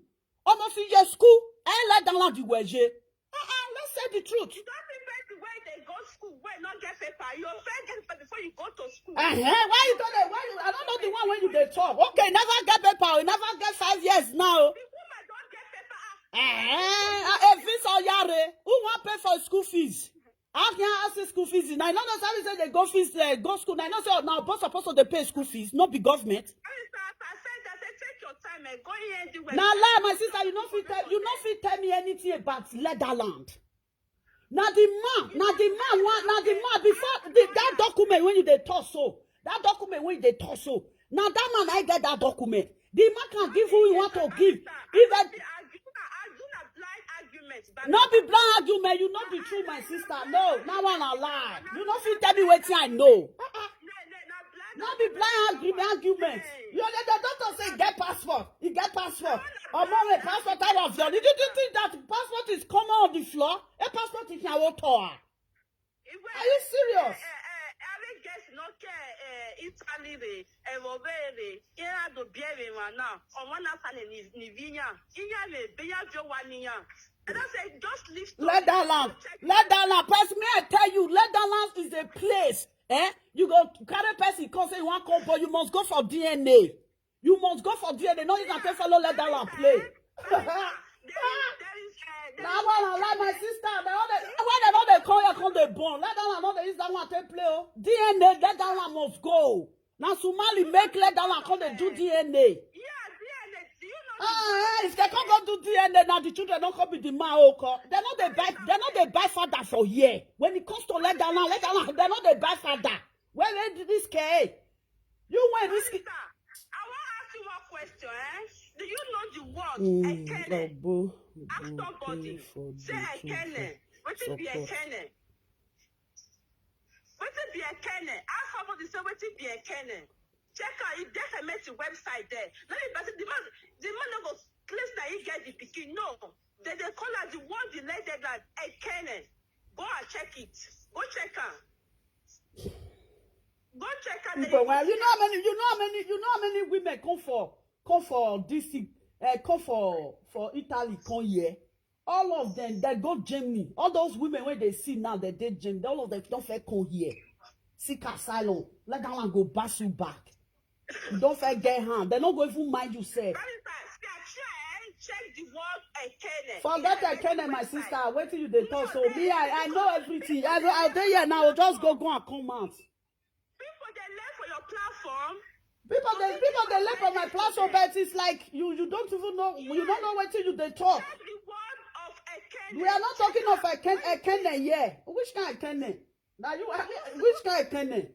Almost in your school, and let down the way. Uh-uh, let's say the truth. You don't even the way they go school. Where not get paper. You first get paper before you go to school. Uh-huh. Why you don't know? Why you, I don't know the one when you dey talk. Okay, never get paper. You never get five years now. The woman don't get paper. Eh, eh, eh, Vince Oyare, who wan pay for school fees? How can I ask school fees? Now, I know say they go fees, uh, go school. Now, I know say now both supposed to dey pay school fees, not be government. I said, I said, take your time and go here. The way Na lie, my sister. You no fit tell. You no fit tell me anything about Leatherland. Na the man. Na the man. One. Na the man. Before the, that document when you dey talk so. That document when you dey talk so. Now that man, I get that document. The man can give who he want to give. If I, Argue na blind argument. No be blind argument, you no be true, my sister. No, that one na lie. You no fit tell me wetin I know. No be blind argument, argument. You the doctor say get passport. You get passport. Omo, a passport out of your. Did you think that passport is common on the floor? A passport is your author. Are you serious? Every guest no care. Italy re, Erobe re, Ira do Biere wa na. Omo na fa ni ni vinya. Inya re, beya jo wa niya. And I say just leave. Let that land. Let that land. Person, may I tell you, let that land is a place. Eh? You go carry person come say you want come, but you must go for D N A. You must go for D N A. No, you can take follow let that land play. That one, I like my sister. They all dey, why they no dey call you come dey born? Let that one no dey use that one take play. Oh. D N A, let that one must go. Now Somali make let that one come dey do D N A. Yeah, D N A. Do you know? Ah, eh, if they can't go do D N A, now the children don't come be the man. Oh, call. They know they buy. They know they buy father for here. When it comes to let that one, let that one. They know they buy father. Where they do this K? You went this. Barrister, I want to ask you one question. Eh? Do you know the word? Mm, ekene? Ask somebody. Say ekene. What is the ekene? What is the ekene? Ask somebody. Say what is the ekene? Check out if they can make the website there. Let me, but the man, the man no go place that he get the pikin. No, they they call her the one the lady that ekene. Go and check it. Go check her. Go check her. People, well, you know how many, you know how many, you know how many women come for, come for this thing, uh, come for for Italy, come here. All of them, they go Germany. All those women when they see now, they did Germany. All of them don't fair come here. Seek asylum. Let that one go bash you back. Don't forget hand. They don't go even mind you, sir. Check the word ekene. Forget ekene, my sister. Wait till you they talk. So me, I, I know everything. I, I dey here now. Just go, go and come out. People they left for your platform. People they, people they left for my platform, but it's like you, you don't even know. You don't know what you they talk. Check the word of ekene. We are not talking of ekene, ekene here. Which kind of ekene? Now you, which kind of ekene?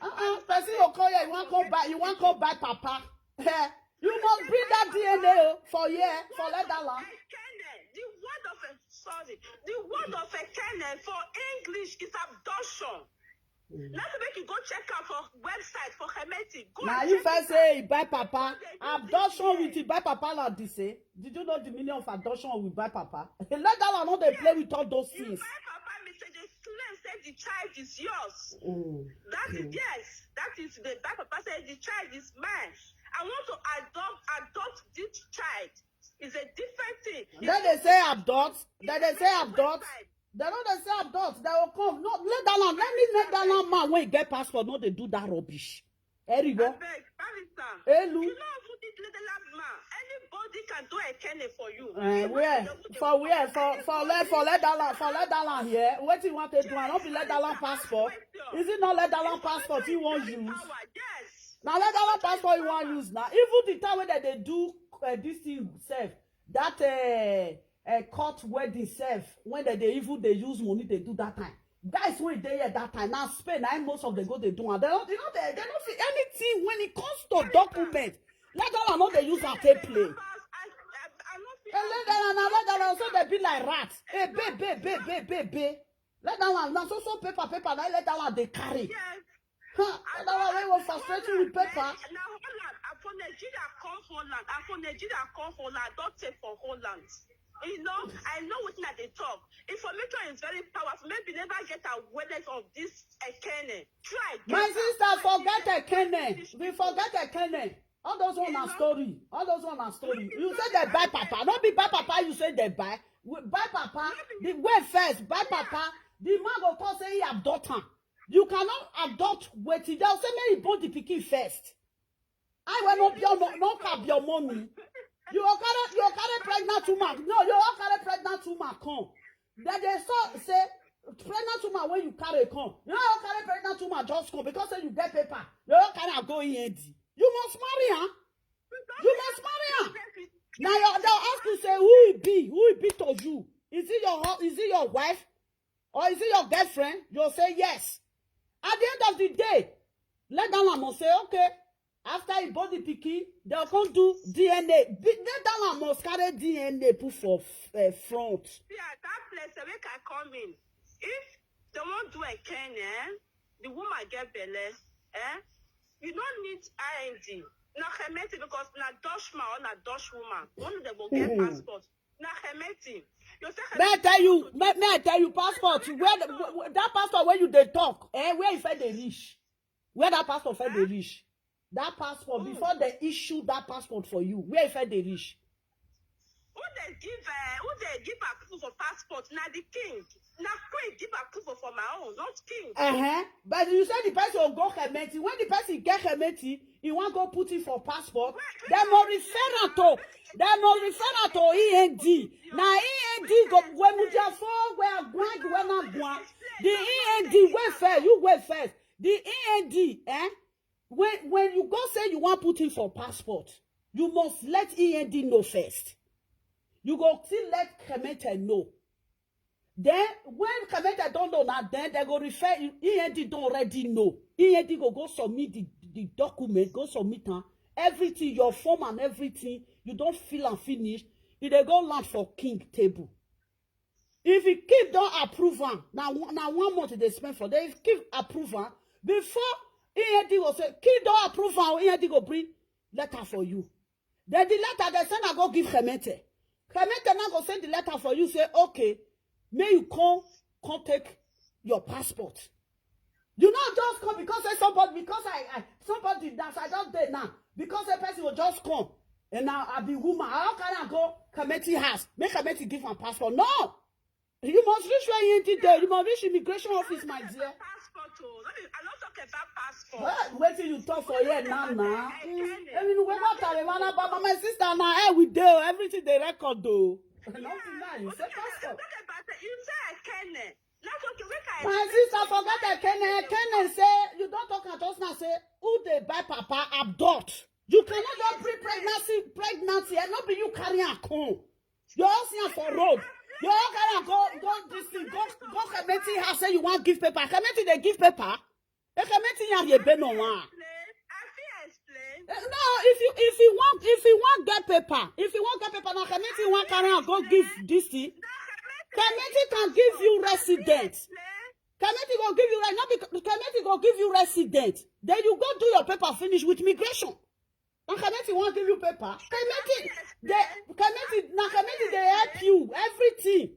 Uh-uh. Person you call here, you want come buy, you want come buy papa. Eh, you must bring that D N A for here, for let that land. Ekene, the word of a, sorry, the word of ekene for English is abduction. Let's make you go check out for website for Hemeti. Go. Now and you check first it say out. He buy papa. They do this abduction here. With he buy papa like this, eh? Did you know the meaning of abduction with buy papa? Let that one know they play with all those things. You buy papa, me say they claim say the child is yours. Mm. That is, yes. That is the buy papa say the child is mine. I want to adopt adopt this child. It's a different thing. Then they say abduct. Then they say abduct. They don't they say abduct. They will come. No, let that land. Let me let that land man when he get passport. No, they do that rubbish. Erigo. Abeg, barrister. Elu. You know who this little lad man? Anybody can do a kenny for you. Uh, where? For where? For for let for let that land. For let that land here. What you want to do? I don't be let that land passport. Is it not let that land passport you want use? Yes. Now let that passport you want use now. Even the time when they do uh, this thing self, that uh, uh, court wedding self, when they, they even they use money they do that time. Guys, when they here that time now Spain, I most of them go they do and they don't, you know they, they don't see anything when it comes to document. Let that one know they use and take play. And let that one, let that one, so they be like rats. Hey, babe, babe, babe, babe, babe, babe. Let that one now so so paper paper now let that one they carry. Yes. Huh? That one wey go frustrate you with paper. Now Holland, I for Nigeria come Holland, I for Nigeria come Holland, don't take for Holland. You know, I know what I they talk. Information is very powerful. Maybe never get awareness of this ekene. Try. My sister, forget ekene. We forget ekene. All those one are story. All those one are story. You say they buy papa. Not be buy papa. You say they buy. Buy papa. The way first buy papa. The man go call say he abduct am. You cannot adopt wetin. They'll say make you born the pikin first. I will not be your no cap your mommy. You will carry you will carry pregnant woman. No, you will carry pregnant woman come. Then they saw say pregnant woman when you carry come. You know you carry pregnant woman just come because say you get paper. You will carry her go E N D. You must marry her. You must marry her. Now you, they'll ask you say who it be, who it be to you. Is it your is it your wife? Or is it your girlfriend? You'll say yes. At the end of the day, let that woman say, okay, After he born the pikin, dem come do D N A. Be- Then that one must carry D N A put for uh, front. See, at that place, eh, make I come in. If they won't do a K N, eh, the woman get belle, eh, you don't need I N D. Na Hemeti, because na Dutch man or na Dutch woman. One of them will get Mhm. passport. Na Hemeti. You say May I Hemeti tell you, want to may, may I tell you, passport, where the, wh- wh- that passport where you dey talk, eh, where you fit dey reach? Where that passport fit dey reach? That passport, Mm. before they issue that passport for you, where you fit dey reach? Who they give, uh, who they give approval for passport? Na the king. Na queen give approval for my own, not king. Uh-huh. But you say the person will go Hemeti. When the person get Hemeti, he wan go put it for passport. Wait, Dem wait, must refer am to, dem must refer am to E N D. Na E N D go when we just for where grind when I go. The E N D wait first. You wait first. The E N D, eh? When when you go say you wan put in for passport, you must let E N D know first. You go still let Hemeti know. Then when Hemeti don know na, then they go refer you. E N D don already know. E N D go go submit the, the document, go submit am. Everything, your form and everything, you don fill am finish. E dey go land for king table. If the king don approve am, na one- na one month they spend for there. If king approve am, before E N D go say, "King don approve am," E N D go bring letter for you. Then the letter they send, I go give Hemeti. Hemeti now go send the letter for you, say, "Okay, may you come, come take your passport." You know, just come because say somebody, because I, I somebody that I just did now, because a person will just come. And now I be woman. I don't can go Hemeti house. Make Hemeti give am passport. No! You must reach where E N D dey. You must reach immigration office, my dear. Passport, oh. No be- I don't talk about passport. Well, wetin you talk for here now, now. Ekene. I mean, we not talking about, but my sister now, eh, we do everything they record though. Nothing now, you say Okay, passport. talk about it. You say Ekene. Not okay. Make I My sister forget Ekene. Ekene say you don't talk at us now. Say who they buy papa abduct. You cannot just bring pregnancy, pregnancy, and not be you carry a come. You all see am for road. You all carry am go, go this thing, go, go Hemeti house say you wan give paper. Hemeti dey give paper. Hemeti yan ye be no one. Explain. I fit explain. Eh, No, if you if you want if you want get paper, if you want get paper now, Hemeti wan carry am go give this thing. Hemeti can give you resident. Hemeti go give you re- not because Hemeti go give you resident. Then you go do your paper finish with migration. And Hemeti wan give you paper. Hemeti, they, Hemeti, na Hemeti they help you everything.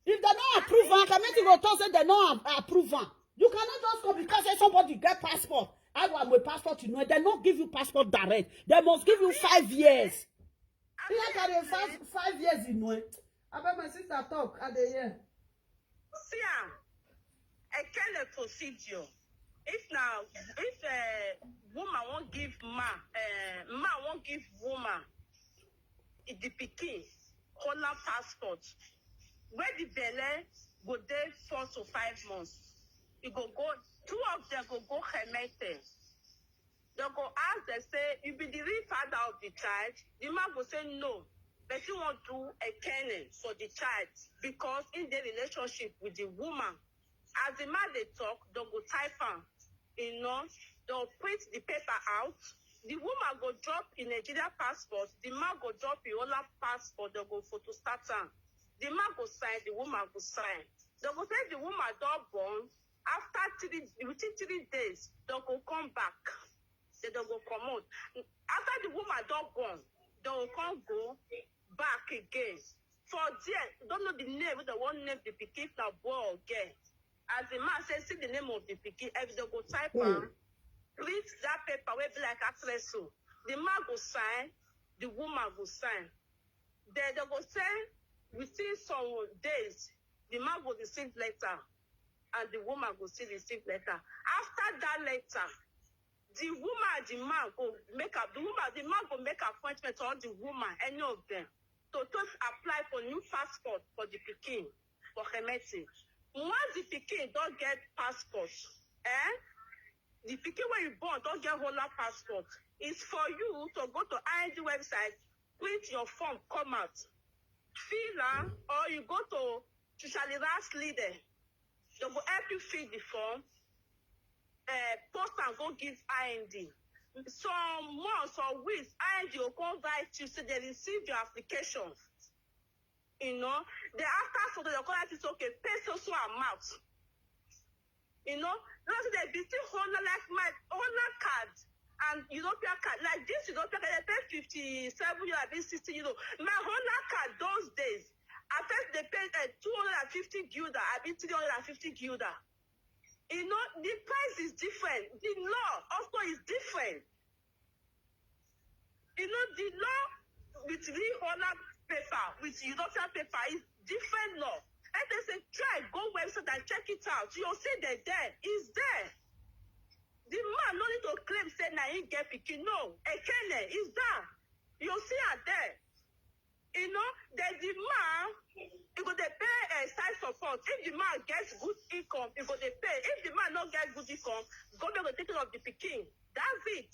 If they no approve am, Hemeti go talk say they no a- approve am. You cannot just come because say somebody get passport. I want my passport, you know, they no give you passport direct. They must give you five years. You like how they five, five years, you know. I bet my sister talk, I dey hear. See am. Ekene procedure. If now, if uh, woman won't give man, uh, man won't give woman, if the pikin hold am passport, where the belle go dey four to five months. You go go, two of them go go Hemeti. They go ask them say, "You be the real father of the child?" The man go say, "No." But he won't do Ekene for the child because in the relationship with the woman. As the man they talk, they go type am. You know, they'll print the paper out. The woman go drop in Nigeria passport. The man go drop in Holland passport. They go photostat am. The man go sign. The woman go sign. They go say the woman don born. After three, within three days, they go come back. They don't go come out. After the woman don born, they will come go back again. For there, don't know the name, they won't name the pikin na boy or girl. As the man says, see the name of the pikin, if they go type Hmm. am, print that paper wey be like address so. The man go sign, the woman go sign. Then they go say within some days, the man go receive letter and the woman go still receive letter. After that letter, the woman and the man go make up. The woman, the man go make appointment, or the woman, any of them, to just apply for new passport for the pikin for Hemeti. Once the pikin don't get passport, eh? The pikin when you born don't get Holland passport. It's for you to go to I N D website, print your form, come out, fill am, or you go to Chuchali Ras leader. They go help you fill the form, uh, post and go give I N D. some months or weeks, I N G O come write you say they receive your application. You know, then after some time, they come write you say, okay, pay so so amount. You know, now say they be still owner like my owner card and European card. Like this European card, they pay fifty-seven euro, abi sixty euro. My owner card those days, I first they pay uh, two hundred and fifty guilder, abi three hundred and fifty guilder. You know, the price is different. The law also is different. You know, the law with the owner paper, with European paper, is different law. And they say, try, go website and check it out. You'll see that there is there. The man no need to claim say na him get pikin. No, Ekene is there. You see her there. You know, then the man, you go dey pay uh, side support. If the man gets good income, you go dey pay. If the man no get good income, government go take care of the pikin. That's it.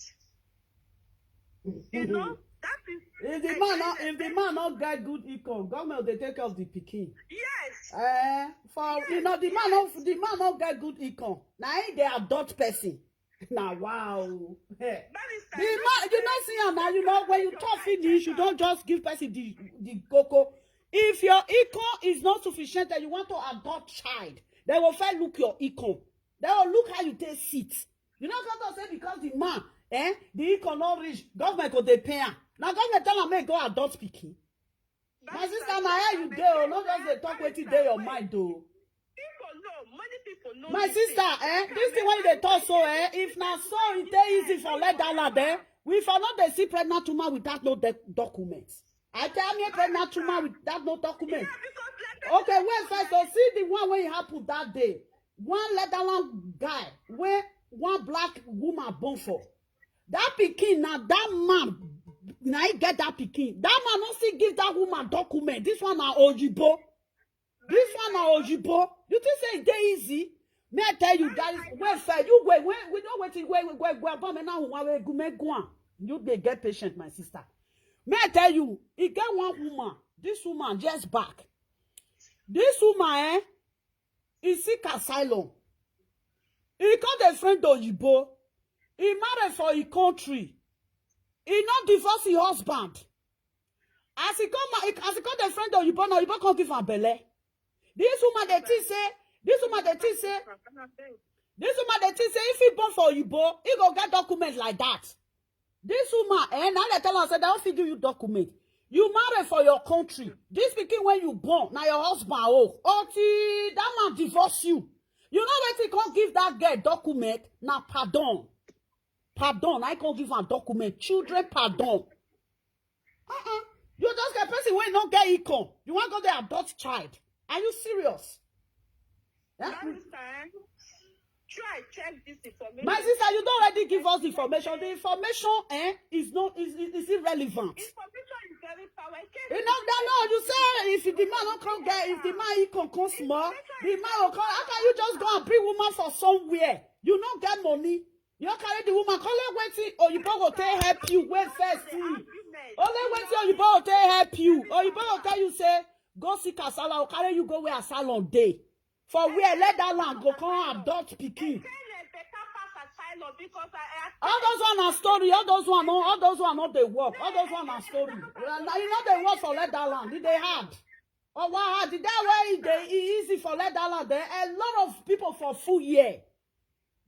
You know, that is If the man not, if the man not get good income, government will take care of the pikin. Yes. Eh, for you know the man not the man not get good income. Now he dey adopt person. Now wow. Eh. Barrister, The man, you know, see am now. You know when you talk finish, you don't just give person the the cocoa. If your income is not sufficient and you want to adopt child, they will first look your income. They will look how you take sit. You know what I'm saying? Because the man, eh, the income not reach. Government go dey pay am. Now government tell am make go adopt pikin. My sister, na how you dey o? No just dey talk wetin dey your mind o. People know, many people know. My sister, eh, this thing wey you dey talk so, eh, if na so e dey easy for let that lad, eh, we for not dey see pregnant woman without no de- document. I tell me pregnant woman without no document. Okay, wait first. So see the one wey happen that day. One Leatherland guy wey one black woman born for. That pikin na that man na he get that pikin. That man no still give that woman document. This one na oyibo. This one na oyibo. You think say e dey easy? May I tell you guys, wait first. You wait, wait, we know wetin wait, wait, wait, wait, but me now one way go make go on. You dey get patient, my sister. May I tell you, e get one woman. This woman just back. This woman, eh, e seek asylum. E come dey friend oyibo. E marry for e country. E no divorce e husband. As e come, as e come dey friend oyibo, na oyibo come give am belle. This woman dey think say, this woman dey think say, this woman dey think say if he born for oyibo, he go get document like that. This woman, eh, now they tell her say they don't fit give you document. You marry for your country. This pikin when you born, now your husband oh, until that man divorce you. You know wetin come give that girl document? Na pardon. Pardon, I can't give am document. Children pardon. Uh-uh. You just get person wey no get income. You wan go there adopt child. Are you serious? Eh? Barrister, eh? Try check this information. My sister, you don't already give us the information. The information, eh, is no is is, is irrelevant. Information is very powerful. You know that no, you say if the man don't come get, if the man he can come small, the man will come. How can you just go and bring woman for somewhere? You no get money. You carry the woman, call her waiting, or you go take help you. Wait first, see. Only waiting, or you go take help you, or you go tell you say, go see Kasala, or carry you go where asylum day. For where let that land go come adopt pikin. Tell them better pass asylum because I, I All those one are story. All those one, no, all those one not they work. All those one are story. Well, now you know they work for let that land. Did they hard? Or what hard? Did that way they e easy for let that land? There a lot of people for full year.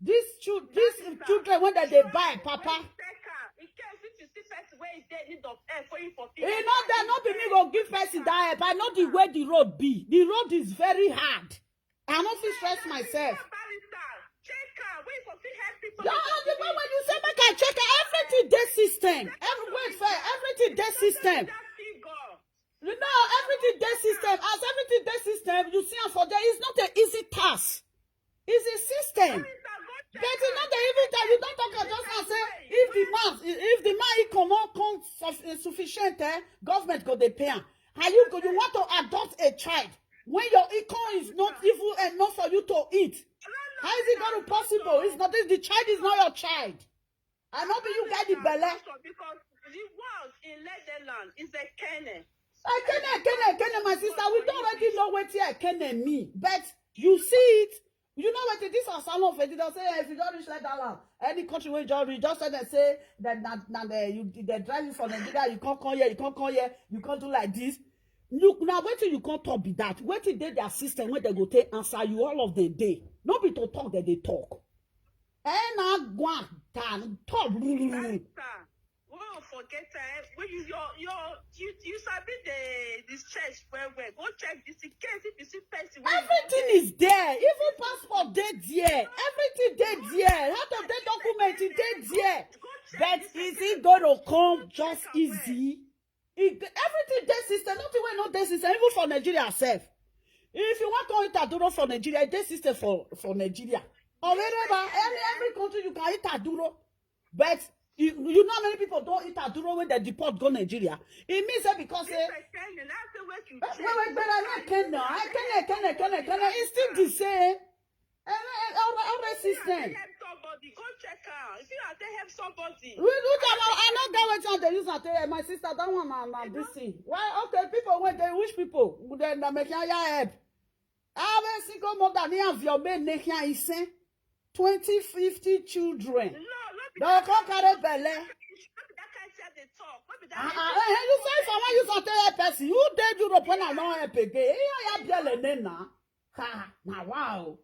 These children, these children when that they buy, Papa. Check am. In case if you see person wey dey need of help, for you for You know that not be me go give person that help. I know the way the road be. The road is very hard. I no fit stress myself. Barrister, check am. Wey for fit help people. Yeah, the way when you say make I check everything dey system. Every wait for everything dey system. That figure. You know everything dey system. As everything dey system, you see am for there. It's not an easy task. It's a system. But you know they even tell you don't talk am just now say if the man if the man income no come suf- eh, sufficient, eh, government go dey pay am. And you go you want to adopt a child when your income is not even enough for you to eat. How is it going to possible? It's not the child is not your child. I know be you get the belle. Because the world in Leatherland is a kennel. Ekene, Ekene, Ekene, my sister, we don't already know what Ekene mean, but you see it. You know what? This asylum for you. They say, "Eh, if you don't reach like that land, any country where you don't reach, just say they say that na na the you they drive you from Nigeria, you can't come here, you can't come here, you can't do like this." Look now, wait till you can't talk be that. Wait till they their system when they go take answer you all of them day. No be to talk that they talk. Eh, na gwa tan talk. Sister, we no forget eh, when you your your you you sabi the the church well well. Go check this in case if you see person. Wey you Everything is there. Even passport dey there. Everything dey there. How to take document e dey there. Go check But this is again. it going to come just Check am well. Easy? It, everything dey system. Nothing wey no dey system. Even for Nigeria sef. If you want to enter duro for Nigeria, e dey system for for Nigeria. Or wherever, any every country you can enter duro. But you, you know how many people don't enter duro when they deport go Nigeria. It means that because eh, If I tell you, now say wait you wait, check. wait, but I can't now. I can't, I can't, I can't, I can't. It's still the same. And, and our, our If you system. help somebody, go check out. If you are to help somebody, We do that. I, I know that what they use and tell my sister that one na na this thing. Why? Okay, people when they wish people then they make ya help. Our single mother ni have your men ne here is eh, twenty, fifty children. No, no be They come carry belle. No be that kind thing they talk. No be that Ah, kind ah, thing. eh, you say if I want use and tell a person, you dey Europe when I no help again. You have belle ne na. Ha, na wow.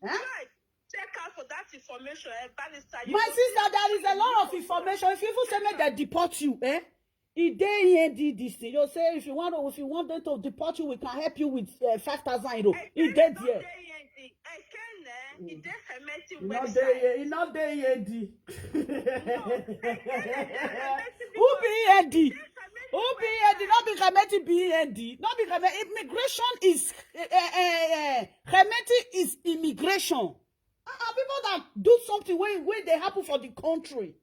Eh? Right. Check out for that information, eh, barrister. You My go sister, see- there is a lot of information. If you even say make they deport you, eh? E dey E N D this thing. You say if you want, if you want them to deport you, we can help you with uh, five thousand euro. E Ekene dey no there. dey E N D. Ekene, e dey Hemeti E no website. dey, e no dey E N D. Ekene, Who be E N D? Hemeti Who be E N D? No be Hemeti be E N D. No be Hemeti. Immigration is uh, uh, uh, Hemeti is immigration. Uh, people that do something when when they happen for the country,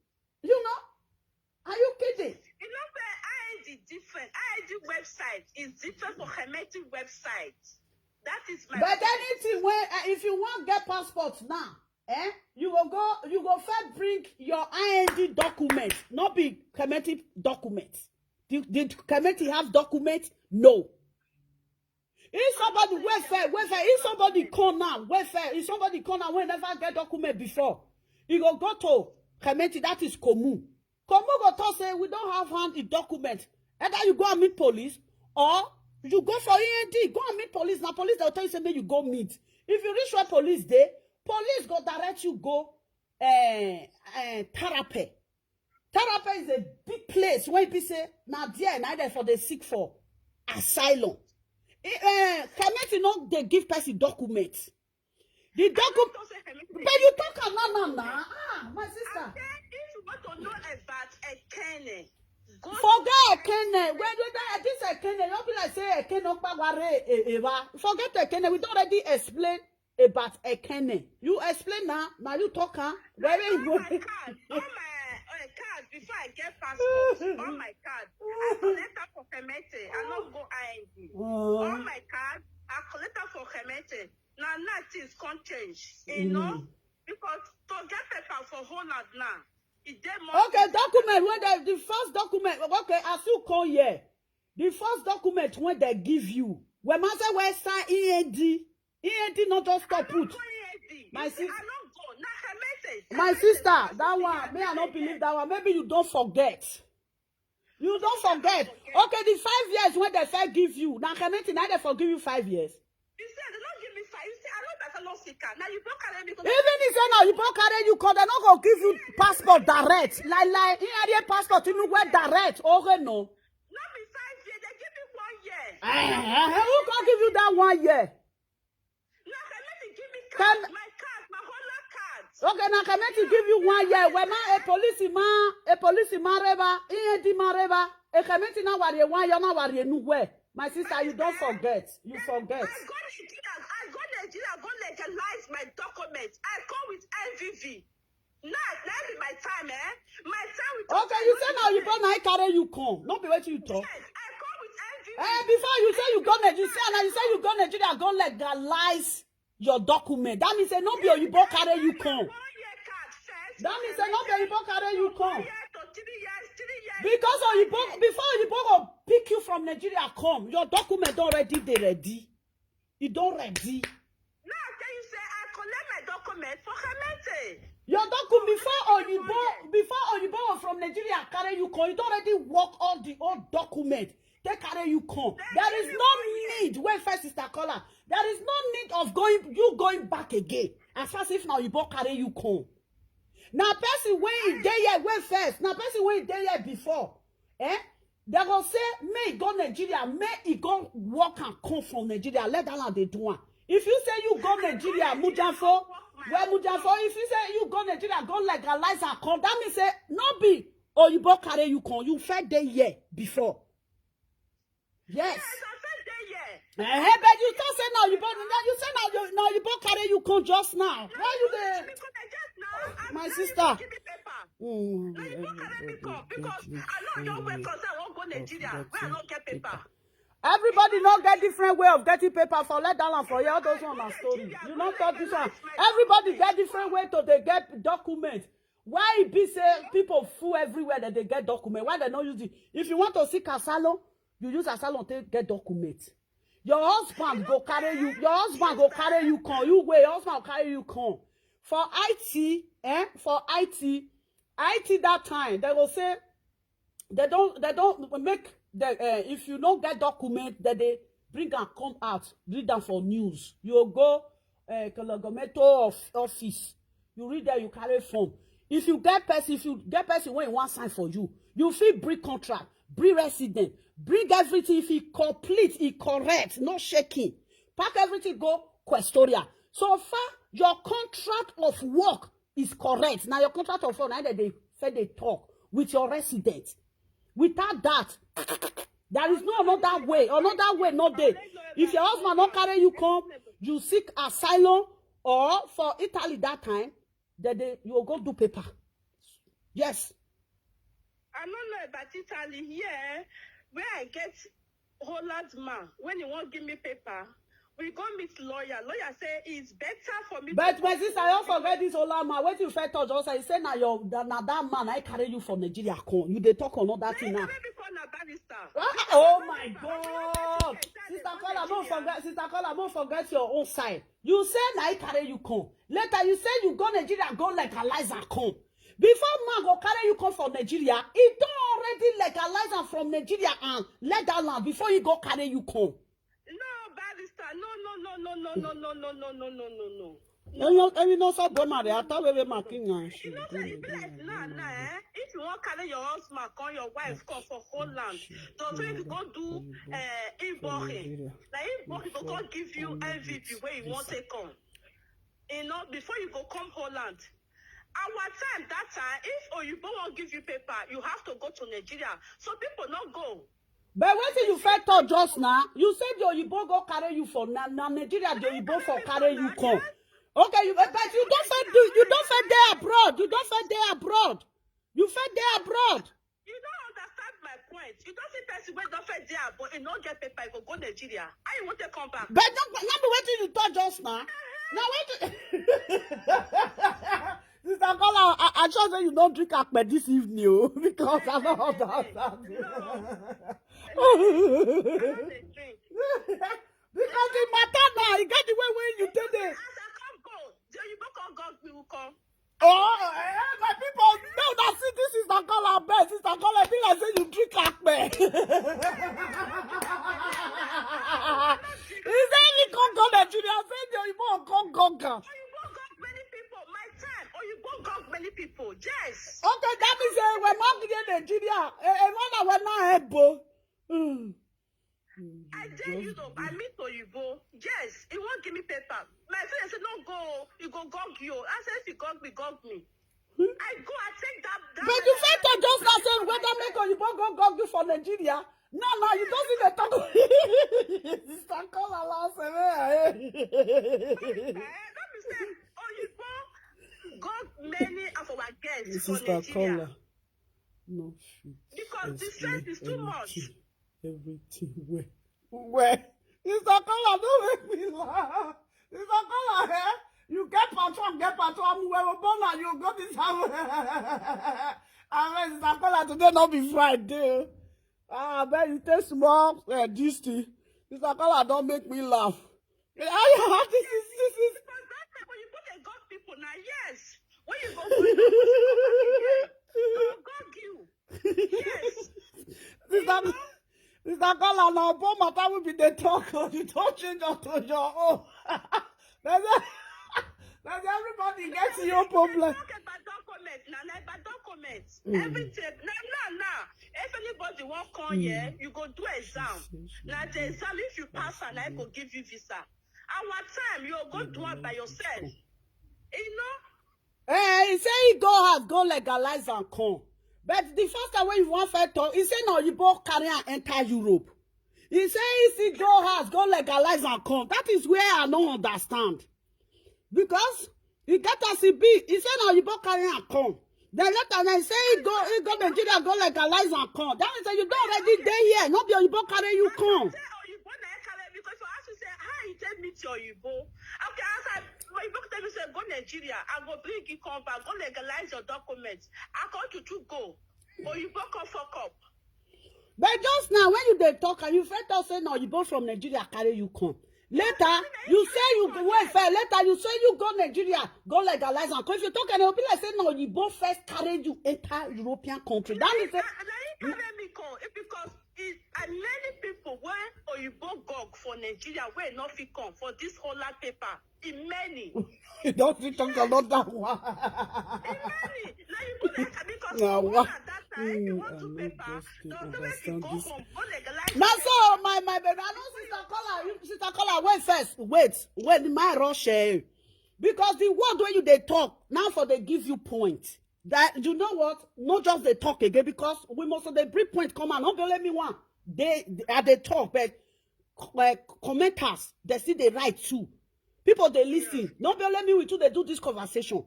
you know. Are you kidding? You know where I N D different? I N D website is different from Hemeti website. That is my But point. Anything when uh, if you want get passport now, eh, you go go you go first bring your I N D document, not be Hemeti document. The, the Hemeti have document? No. If somebody welfare, welfare, if somebody come now, welfare, if somebody come now, we never get document before, you go go to Hemeti, that is Komu. Komu go talk say we don't have hand in document. Either you go and meet police or you go for E N D, go and meet police. Now police they'll tell you say make you go meet. If you reach where police dey, police go direct you go uh, uh, Tarape. Tarape is a big place where people say now there na there for they seek for asylum. Eh, uh, Hemeti no dey give person document. The document, Don't say Hemeti. But you talk am now, now, now. Ah, my sister. Then if you want to know about Ekene, go Forget Ekene. When you die, this Ekene, you be like say Ekene Okpagware Ewa. Forget Ekene. We don't already explain about Ekene. You explain now. Now you talk, huh? Where all you go? My card, all my uh, card before I get passport, all my card, I collect am for Hemeti. I no go I N D. All Uh, my card, I collect am for Hemeti. Now now things come change, you know, because to get paper for Holland now, it dey more Okay, document when the, the first document. Okay, as you come here, the first document when they give you, when man say where sign E N D, E N D not just stop put. My sis- I no go. Na Hemeti. My sister, that one, me I don't believe that one. Maybe you don't forget. You don't forget. Okay, the five years when they first give you, now Hemeti now they forgive you five years. You see, they don't give me five. You see, I don't better not sick. Now you don't carry me. Even if say now you don't carry you call, they not gonna give you passport direct. Like like in area passport you know where direct. Okay, no. Not be five years. They give me one year. Eh, eh, eh, who can give you that one year? Now Hemeti give me Can- card, my card, my whole card. Okay, now Hemeti give you one year. When man a police man, a police man reba, E N D man reba, a Hemeti now worry one year, now worry new way. My sister, you don't forget. You forget. I go Nigeria. I go Nigeria. Go legalize my documents. I come with I V V. Now, now be my time, eh? My time with Okay, you say now you born I carry you come. Don't be what you talk. Yes, I come with I V V. Eh, before you say you go Nigeria, you say now you say you go Nigeria, go legalize your document. That means say no be you born carry you come. One year card first. That means say no be you born carry you One come. Year to three years, three years. Because Oyibo, before Oyibo go pick you from Nigeria come, your document already dey ready. E don ready. Now I tell you, say Oyibo, before Oyibo from Nigeria carry you come, you don already work all the old document. They carry you come. There is no need. Wait first, sister caller. There is no need of going you going back again. As far as if now Oyibo carry you come. Now person wey dey here wait first. Now person wey dey here before. Eh? They go say may e go Nigeria, may e go work and come from Nigeria. Let that land dey do am. If you say you go Nigeria, Mujanfo, well Mujanfo, if you say you go Nigeria, go legalize and come, that means say no be Oyibo carry you come. You first dey here before. Yes. Yes, I said dey here. Eh, but you talk say now you born now you say now you now you born carry you come just now. Why you dey? Because I just now ask My you sister. Give me paper. Mm. Now you go carry me come because I know your way because I won't go Nigeria where I don't get paper. Everybody no get different way of getting paper for let down and for here. All those one na story. You no talk this one. Everybody get different way to dey get document. Why e be say people full everywhere that they get document? Why they no use it? If you want to seek asylum, you use asylum to get document. Your husband go carry you. Your husband go carry you come. You wait. Your husband go carry you come. For I T, eh? For I T, I T that time they go say they don't they don't make the uh, if you don't get document that they bring and come out read them for news. You go uh, Kologometo of office. You read there, you carry form. If you get person, if you get person when you want sign for you, you feel bring contract, bring resident, bring everything. If it complete, it correct, no shaking. Pack everything, go Questoria. So far, your contract of work is correct. Now your contract of work, now that they say they talk with your resident. Without that, there is no another way. Another way, no day. If your husband not carry you come, you seek asylum or for Italy that time, then they, you will go do paper. Yes. I don't know about Italy here where I get Holland man when he won't give me paper. We go meet lawyer. Lawyer say it's better for me. But to my go sister, to I don't forget this old man. What you first thought just say, say now your that now that man I carry you from Nigeria come. You they talk another thing now. Maybe call na barrister. Ah, oh my God! Sister Caller, don't forget. Sister Caller, don't forget your own side. You say na I carry you come. Later you say you go Nigeria, go legalize and come. Before man go carry you come from Nigeria, he don already legalize am from Nigeria and let that land before he go carry you come. No, barrister. No, no, no, no, no, no, no, no, no, no, no, no, no, no. Ẹyin ẹyin náà sọ bọ́ màrí àtàwé wé màá kí n yàn ṣe. You know say e be like now now eh, if you wan carry your husband come your wife come for Holland, to so you go do uh, inboxing. Na inboxing go come give you M V P wey you wan take come. You know, before you go come Holland. Our time that time, if Oyibo wan give you paper, you have to go to Nigeria. So people no go. But wetin you first talk just now, you say the oyibo go carry you for na na Nigeria the oyibo for carry you come. Okay, you but you don first do you don first dey abroad, you don first dey abroad, you first dey abroad. You don't understand my point. You don't see person wey don first dey abroad, e no get paper, e go go Nigeria. How you wan take come back? But no no be wetin you talk just now. Na wetin. Sister Kola, I, I sure say you don't drink akpe this evening o, because I don't understand. I no dey drink. Because the matter now, you get the way when you take the As I come go, the oyibo come gog me who come. Oh, eh, my people, no, that see this is the color bed. Sister Kola, be like say you drink akpe. He say he come go Nigeria, say the oyibo come go Ghana. Oyibo gog many people. My time, Oyibo gog many people. Yes. Okay, that means uh, we're not in Nigeria. A man we're not able. I tell you though, I meet Oyibo. Yes, he won't give me paper. My friend said, no go, he go gog you. I said, if he gog me, gog me. I go, I take that. that But you first talk just now say whether make oyibo go gog you for Nigeria. No, no, you don't see the talk. Sister Kola last. Eh, let me say, Oyibo gog many of our guests for Sister Nigeria. Kola. No fit. Because the stress is too much. Everything well. Well, Sister Kola, don't make me laugh. Sister Kola, eh? You get patron, get patron. I'm well born and you go this house. I mean, Sister Kola, today not be Friday. Ah, but you take small uh, this thing. Sister Kola, don't make me laugh. This is this is Because that time when you put a god people now, yes. When you go for Call am na Obo matter we be dey talk o. You don change am to your own. That's that's everybody gets your problem. Talk about document na na about document. Everything na now now. If anybody wan come here, you go do exam. Na the exam, if you pass am, na go give you visa. Our time, you go do am by yourself. You know, Eh, he say he go house, go legalize and come. But the first time when you wan first talk, he say na Oyibo carry am enter Europe. He say he still go house, go legalize and come. That is where I no understand. Because he get as he be. He say na Oyibo carry am come. Then later now he say he go he go Nigeria, go legalize and come. That means say you don already dey here. No be Oyibo carry you come. Say Oyibo na e carry, because for us to say how you take meet your Oyibo. Okay, as I Oyibo tell me say go Nigeria, I go bring you come back, go legalize your documents. I come to to go. Oyibo come fuck up. But just now when you dey talk and you first talk say na Oyibo from Nigeria carry you come. Later you say you go wait first. Later you say you go Nigeria, go legalize and come. If you talk and it be like say na Oyibo first carry you enter European country. That means say And na him carry me come, eh, because it, and many people wey Oyibo gog for Nigeria wey no fit come for this whole lot paper. E many. You don fit talk another one. E many. Na you go like because Na for wa- that time, if you Mm, want I to no paper, just dey na so make you understand go this. home, go legalize. Na so my my baby, I know sister caller, you sister caller, wait first, wait, wait, my rush eh. Because the word wey you dey talk now for dey give you point. That you know what? No just dey talk again because we must dey bring point come out. No be only me one. They I dey talk, but uh, commenters they still dey write too. People dey listen. No be only me we too dey do this conversation.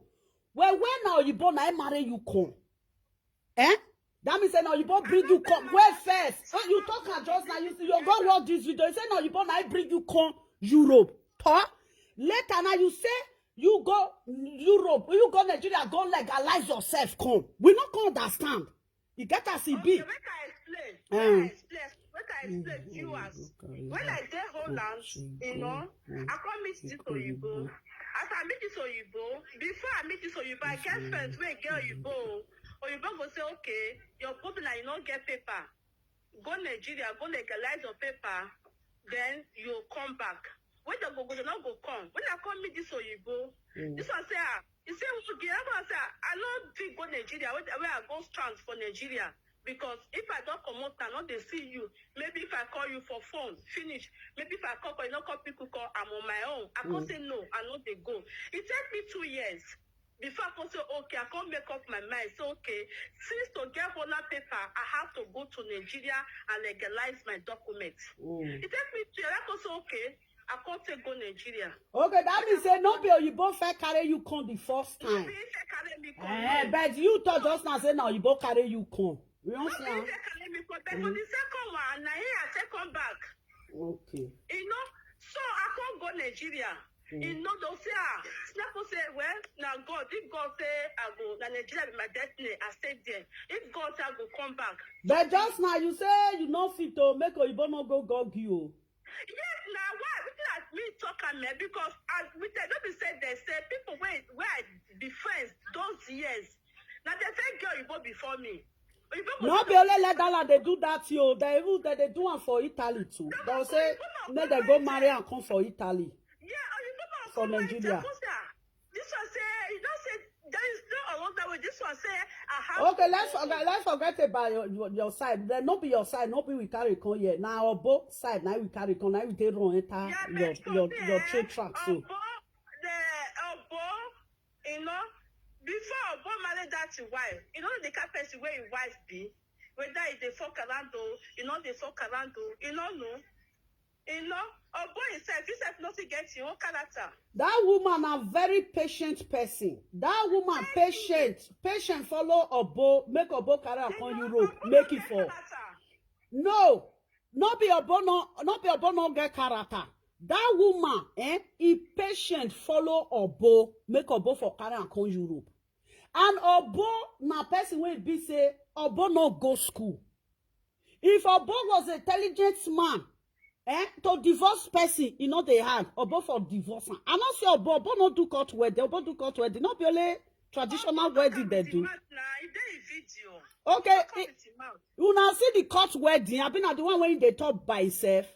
Well, when na Oyibo na I marry you come. Eh? That means say na Oyibo bring you come. Wait first. So you talk am just now. You see, you go watch this video. You say na Oyibo na I bring you come Europe. Huh? Later now you say you go Europe, you go Nigeria, go legalize yourself. Come. We no come understand. You get as e be. Okay, make I explain. Mm. Make I explain. Make I explain to you as when I dey Holland, you know, I come meet this Oyibo. As I meet this Oyibo, before I meet this Oyibo, I get friends wey get Oyibo. Oyibo go say, okay, your problem na you no get paper. Go Nigeria, go legalize your paper, then you come back. When they go, go, they no go come. When I come meet this Oyibo, this one say, ah, he say, okay, I say, ah, I no fit go Nigeria. Where, where I go strand for Nigeria because if I don comot, I no dey see you. Maybe if I call you for phone, finish. Maybe if I call, call, you no come pick call, I'm on my own. I come say no, I no dey go. It take me two years. Before I come say okay, I come make up my mind. Say okay, since to get Holland paper, I have to go to Nigeria and legalize my documents. It take me two years. I come say okay, I come take go Nigeria. Okay, that means say no be Oyibo first carry you come the first time. He say carry me come. Eh, but you talk just now say na Oyibo carry you come. You don't see He am? say carry me come. But for the second one, na here I take come back. Okay. You know, so I come go Nigeria. You know, they'll say, ah, people say, well, now God, if God say I go, na Nigeria be my destiny, I stay there. If God say I go come back. But just now you say you no fit to make Oyibo no go gog you. Yes, now why? Wetin as me talk am eh, because as we tell no be say they say people wey wey I be friends those years. Na the same girl Oyibo before me. Oyibo go No say be only Netherlands they do that yo. They even they, they do am for Italy too. They say make they go marry and come for Italy. Yeah, Oyibo man For come marry Nigeria. Jacob say, ah, this one say, you don't say there is no another way. This one say, I have Okay, to let's go. Forget, let's forget about your, your, your side. Then no be your side, no be we carry come here. Now Obo side, now we carry come, now we take run enter Yeah, your but for your there, your train track so. Obo, the Obo, you know, before Obo marry that wife, you know the kind person where his wife be, whether he dey fuck around o, you know dey fuck around o, you know no, you know, Obo himself, himself nothing get his own character. That woman a very patient person. That woman patient, patient follow Obo, make Obo carry am come Europe, make it for. Character. No, no be Obo no, no be Obo no get character. That woman, eh, he patient follow Obo, make Obo for carry am come Europe. And Obo na person wey be say Obo no go school. If Obo was an intelligent man, eh, to divorce person, e no dey hard. Obo for divorce am. I no say Obo, Obo no do court wedding. Obo do court wedding. No be only traditional wedding they do. Nah, e dey video. Okay, una see the court wedding? Abi na the one wey dey talk by himself?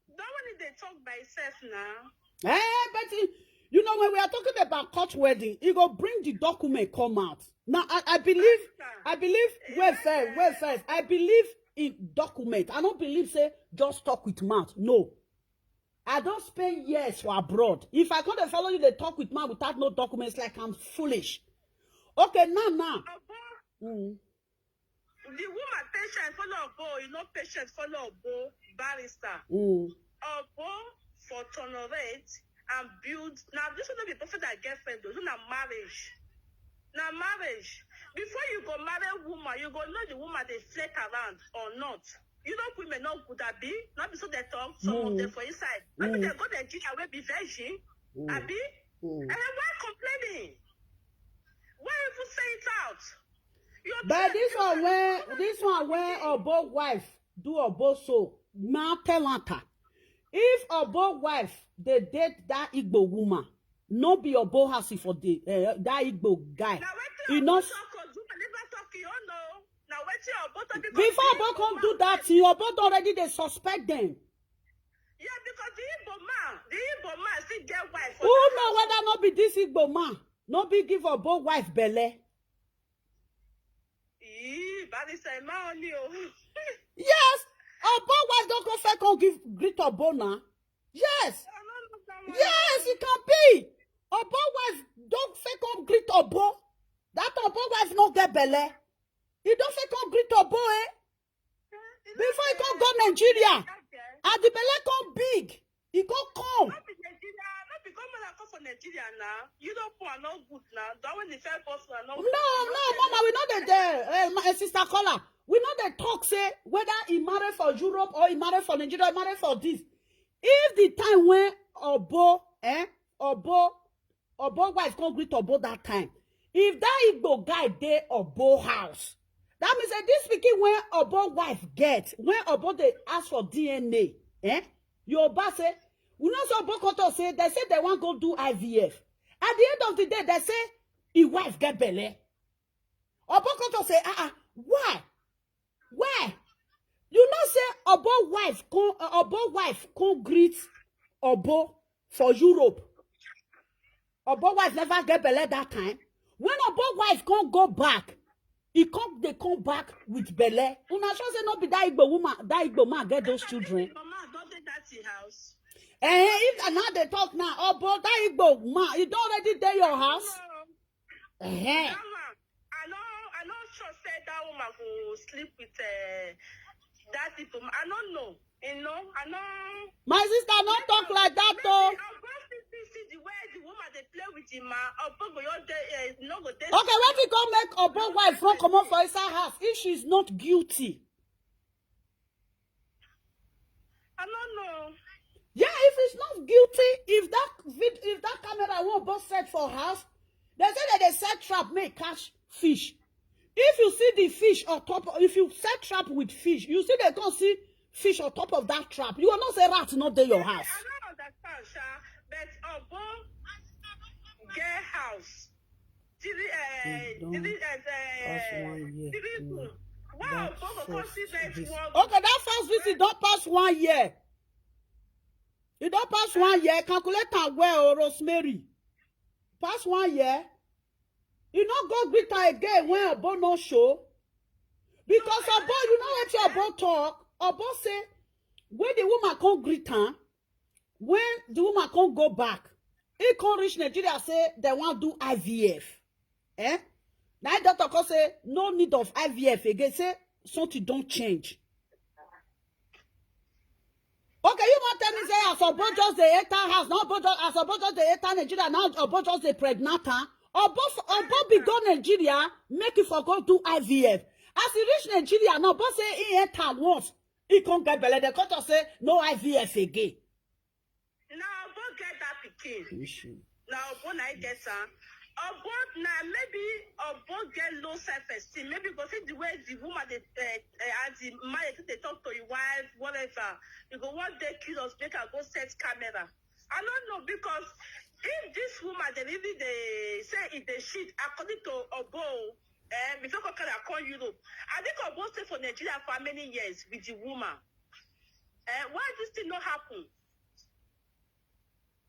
That one dey talk by himself now. Eh, but eh, you know, when we are talking about court wedding, he go bring the document come out. Now I, I believe, I believe. Wait first, wait first. I believe in document. I don't believe say just talk with mouth. No. I don't spend years for abroad. If I can't follow you, they talk with man without no documents, like I'm foolish. Okay, now, now. Mm. The woman patient follow Obo, you know patient follow Obo, barrister. Mm. Obo for tolerate and build. Now, this one be perfect that girlfriend, though. It's not marriage. Now, marriage. Before you go marry woman, you go know the woman they flirt around or not. You know women not good, abi? Not be so they talk, some mm. of them for inside. Not mm. They go Nigeria will be virgin, mm. Abi? Mm. And why complaining? Why even say it out? But this one where this one where Obo wife do Obo so, ma tell her. If Obo wife they date that Igbo woman, no be Obo house for the uh, that Igbo guy. He not. Before Obo come do that thing, Obo don already dey suspect them. Yeah, because the Igbo man, the Igbo man still get wife. Who know whether no be this Igbo man, no be give Obo wife belle. Ee, barrister, ẹ má ọ ní o. Yes, Obo wife don come first come give greet Obo na. Yes, yes, it can be. Obo wife don first come greet Obo. That Obo wife no get belle. He don first come greet Obo, eh? Before he come go Nigeria, as the belle come big, he go come. No be Nigeria, no be come and come for Nigeria now. You don't put no good now. That when the first boss now. No, no, mama, we know the there. Uh, my sister caller, we know the talk say whether he married for Europe or he married for Nigeria, he married for this. If the time when Obo, eh, Obo, Obo wife come greet Obo that time. If that Igbo guy dey Obo house, that means that this pikin when Obo wife get, when Obo dey ask for D N A, eh? Yoruba say, we know say Obo come talk say they say they wan go do I V F. At the end of the day, they say his wife get belle. Obo come talk say, ah ah, why? Why? You know say Obo wife come, uh, Obo wife come greet Obo for Europe. Obo wife never get belle that time. When Obo wife come go back, he come they come back with belle. Una sure say no be that Igbo woman, that Igbo man get those children. Eh, if now they talk now, Obo, that Igbo man, he don already dey your house. Eh. I no, I no sure say that woman go sleep with uh, that people. I don't know. You know, I know. My sister, not talk like that though. See the way the woman they play with him, man. Obo go your day, uh, no go day. Okay, what if come make Obo wife run comot for inside house if she's not guilty? I don't know. Yeah, if he's not guilty, if that vid, if that camera won't both set for house, they say that they set trap may catch fish. If you see the fish on top, if you set trap with fish, you see they can't see fish on top of that trap. You will not say rat not there your house. I don't understand, Sha, but Obo get house. Three, uh, three, uh, three, uh, three, two. Wow, Obo go come see next one. Okay, that first visit don't pass one year. You don't pass one year. Calculate am well, oh, Rosemary. Pass one year. You no go greet her again when Obo no show. Because Obo, you know what Obo talk? Obo say, when the woman come greet her, when the woman come go back, he come reach Nigeria, say they want do I V F. Eh? Now doctor come say, no need of I V F again. Say, something don't change. Okay, you want tell me say as Obo just dey enter house, now Obo just, as Obo just dey enter Nigeria, now Obo just dey pregnant her. Obo, Obo be go Nigeria, make it for go do I V F. As he reach Nigeria, now Obo say he enter once, he can't get belle. The doctor say no I V F again. Now Obo get that pikin. Issue. Now Obo na get am. Obo na maybe Obo get low self esteem. Maybe go see the way the woman dey uh, uh, as the man dey talk to your wife, whatever. You go one day curious, make her go set camera. I don't know because if this woman dey really dey say if dey shit according to Obo, Eh, before Kokara come Europe. I think Obo stay for Nigeria for how many years with the woman? Eh, why this thing not happen?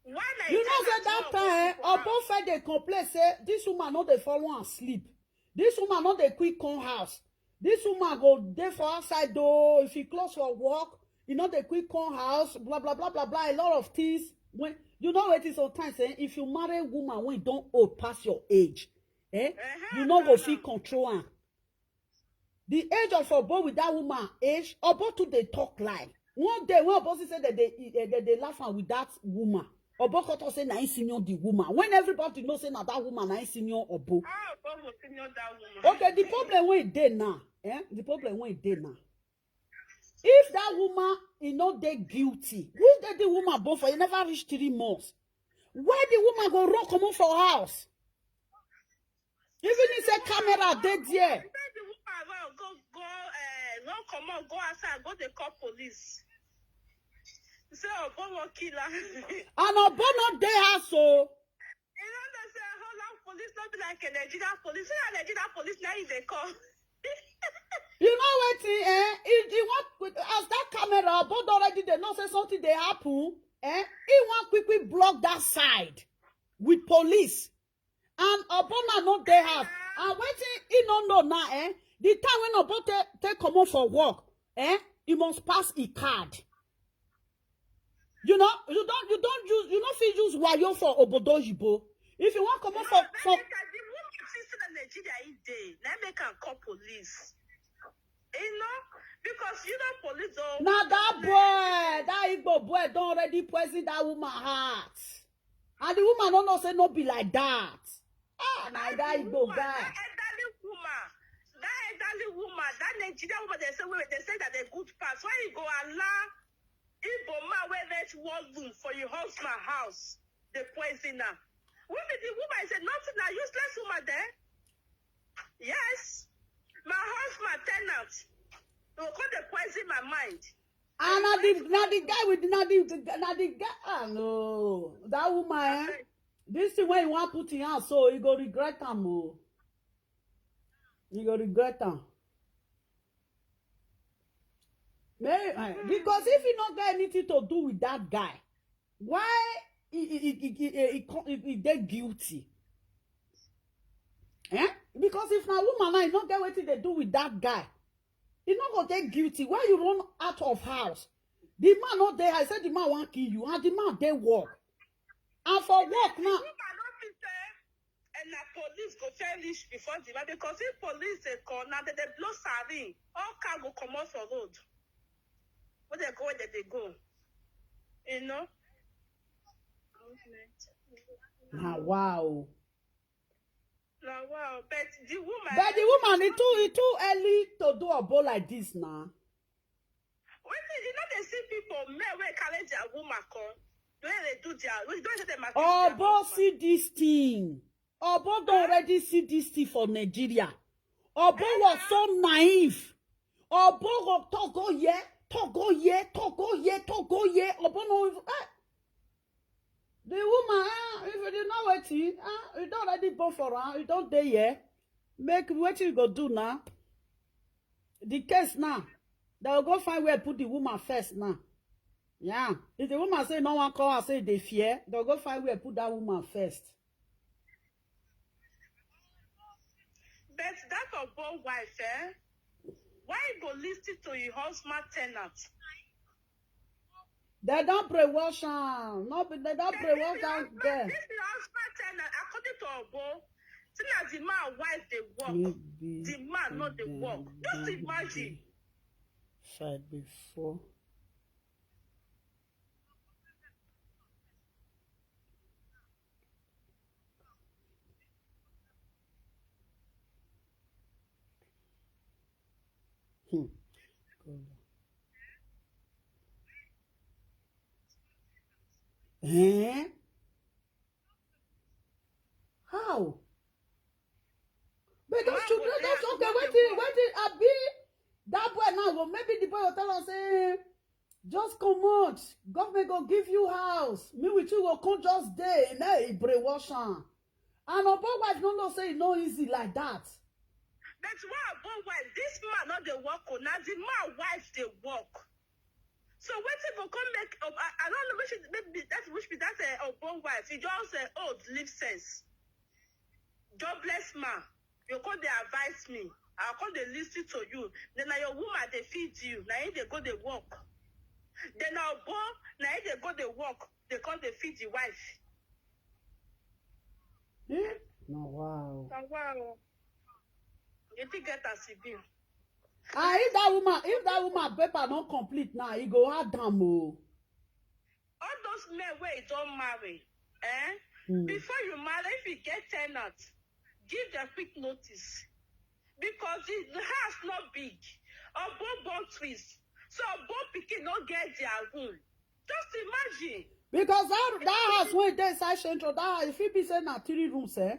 Why na You know Nigeria say that go time go for Obo first dey complain say this woman no dey follow am sleep. This woman no dey quick come house. This woman go dey for outside though. If he close for work, he no dey quick come house. Blah blah blah blah blah. A lot of things. When you know what is sometimes eh, if you marry a woman when don't old past your age, eh, Uh-huh, you no go uh-huh. fit control am. The age of Obo with that woman age, Obo too dey talk lie. One day when Obo see say that they eh, that they laugh am with that woman, Obo come talk say na him senior the woman. When everybody know say na that woman na him senior Obo. Ah, Obo senior that woman. Okay, the problem wey e dey now, eh? The problem wey e dey now. If that woman e no dey guilty, who dey the woman born for? E never reach three months. Why the woman go run comot for house? Even if say camera dey there. Tell the woman run go go uh, run comot go outside go dey call police. Say Obo wan kill her. And Obo no dey house o. You know they say Holland police no be like a Nigerian police. Say na Nigerian police na him dey call. You know wetin eh? If the one as that camera Obo don already dey know say something dey happen, eh? He wan quickly block that side with police. And Obo na no dey house. And wetin he no know now, eh? The time when Obo take take comot for work, eh? He must pass e card. You know, you don't you don't use you no fit use wayo for obodo oyibo. If you wan comot for for Because the woman see say na Nigeria he dey, na make am call police. You know, because you know police don. na that boy, that Igbo boy don already poison that woman heart. And the woman no know say no be like that. Ah, na that Igbo Woman, guy. That elderly woman, that elderly woman, that Nigerian woman, they say wait, they say that they good pass. Why you go allow Igbo man wey rent one room for your husband house? They poison her. Women, the woman is a nothing, a useless woman there. Yes, my husband tenant. They will come dey poison my mind. And na the na the guy with na the na the guy. Ah no, that woman. Eh? This thing when you wan put in hand, so you go regret am o. You go regret am. May, eh, because if he no get anything to do with that guy, why he, he, he, he, he, he, he, he, he dey guilty? Eh? Because if na woman now, he no get wetin dey do with that guy, he no go dey guilty. Why you run out of house? The man no dey. I say the man wan kill you, and the man dey work. And for work now, Woman no fit say, and na police go tell reach before the man because if police dey call now, they dey blow siren. All car go comot for road. When they go, where they dey go. You know. na wow. Na wow, but the woman. But the woman, it too it too early to do Obo like this now. Wetin you know they see people men wey carry their woman come. When they do their, when they say they market their Obo husband. See this thing. Obo don already see this thing for Nigeria. Obo was so naive. Obo go talk go here, talk go here, talk go here, talk go here. Obo no even. Eh. The woman, ah, if you did not wait, ah, you don't already born for her, you don't dey here. Make wetin you go do now. The case now, they will go find where put the woman first now. Yeah, if the woman say no one call her say they fear, they'll go find where put that woman first. But that of both wife, eh? Why you go listen to your husband tenant? They don't brainwash am. No, be- they don't brainwash that girl. This is husband tenant, according to Obo, see na the man wife dey work. The man no dey work. Just imagine. Side before. Hmm. Eh? How? But those children, that's okay. Waiting, waiting. Abi that boy now go. Maybe the boy will tell us say, just come out. Government go give you house. Me with you go come just day. Now he brainwash am. And Obo wife no know say e no easy like that. But why Obo wife? This man not the work. Oh, now the man wife they work. So wetin go come make? Um, I, I don't know which is- maybe that which be that uh, Obo wife. He just uh, old live sense. Jobless man. You come dey advise me. I come dey listen to you. Then na your woman dey feed you. Na him dey go dey work. Then na Obo, na him dey go dey work. They come dey feed the wife. Eh? Na wow. Na wow. You fit get as e be. Ah, if that woman, if that woman paper not complete now, he go hard damn oh. All those men where you don't marry, eh? Hmm. Before you marry, if you get tenant, give them quick notice. Because the, the house not big. Obo born twins. So Obo pikin no get their room. Just imagine. Because that, that house wey dey inside central, that house, if it be say na three rooms, eh?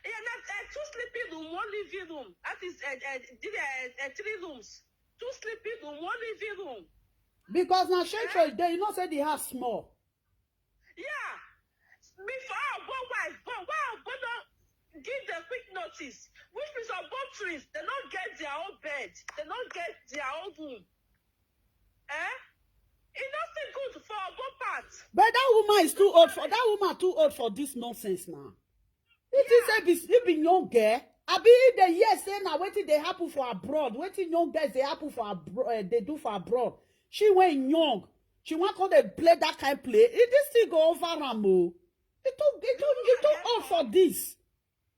Yeah, na uh, two sleeping room, one living room. That is uh, uh, the, uh, uh, three rooms. Two sleeping room, one living room. Because na central dey, you know say the house small. Yeah. Before Obo wife born, why Obo no give them quick notice? Which means Obo twins, they don't get their own bed. They don't get their own room. Eh? It not still good for Obo part. But that woman is too old for that woman too old for this nonsense now. It is a be it be young girl. I be the year say now wetin dey happen for abroad. Wetin young girls dey happen for abroad. Uh, they do for abroad. She went young. She want come dey play that kind play. It this thing go over am oh. It too it too it too old for this.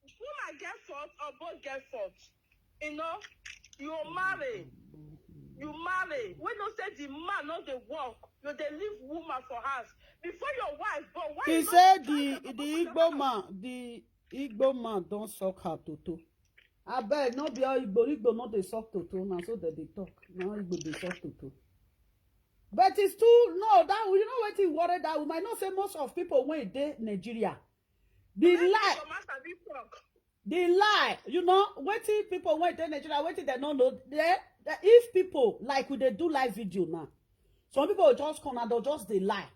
Woman get fault, Obo get fault. You know, you marry, you marry. When you say the man not the work, you dey leave woman for house. Before your wife born, why He you not said try the to the comot Igbo your man, the Igbo man don't suck her toto. I beg, not be all Igbo, Igbo not they suck toto. Now so that they talk. Now Igbo they suck toto. But it's too no that you know what he worried that woman. I know say most of people when they Nigeria, the Let lie, your master be talk. the lie, you know, waiting people when they Nigeria, waiting they don't know. They, they, if people like we they do live video now, some people will just come and they'll just they lie.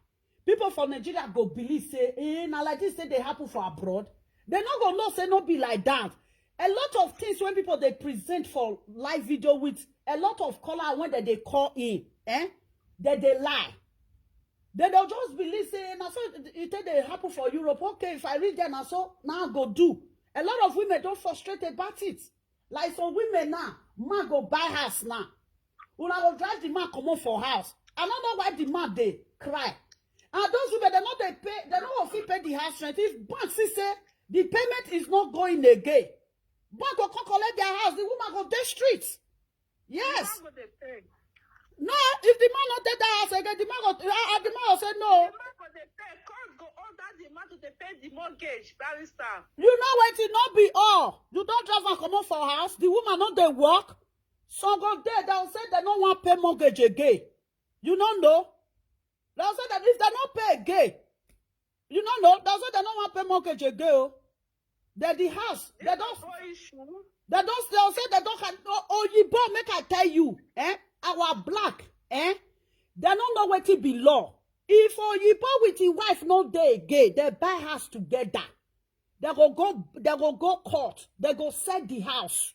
People from Nigeria go believe say, eh, now like this say they happen for abroad. They not gonna know say no be like that. A lot of things when people they present for live video with a lot of color when they, they call in, eh, that they lie. They don't just believe say now so it take they happen for Europe. Okay, if I reach there now so now I go do. A lot of women don't frustrate about it. Like some women now, man go buy house now. Una go drive the man comot for house. I don't know why the man they cry. And those women they not they pay, they not fit pay the house rent. If bank see say the payment is not going again, bank go come collect their house. The woman go dey street. Yes. How go they pay? No, if the man not take that house again, the man go uh, uh, the man go say no. The man go dey pay. Court go order the man to dey pay the mortgage, barrister. You know what? It not be all. You don't drive and come up for house. The woman not they work. Some go there. They'll say they don't want pay mortgage again. You don't know. They'll say that if they not pay again, you don't know. They'll say they don't want pay mortgage again. Oh. That the house they don't No issue. They don't they'll say they don't can oh, oh you boy make I tell you, eh? Our black, eh? They don't know what it be law. If Oyibo with his wife no dey again, they buy house together. They go go they go go court. They go sell the house.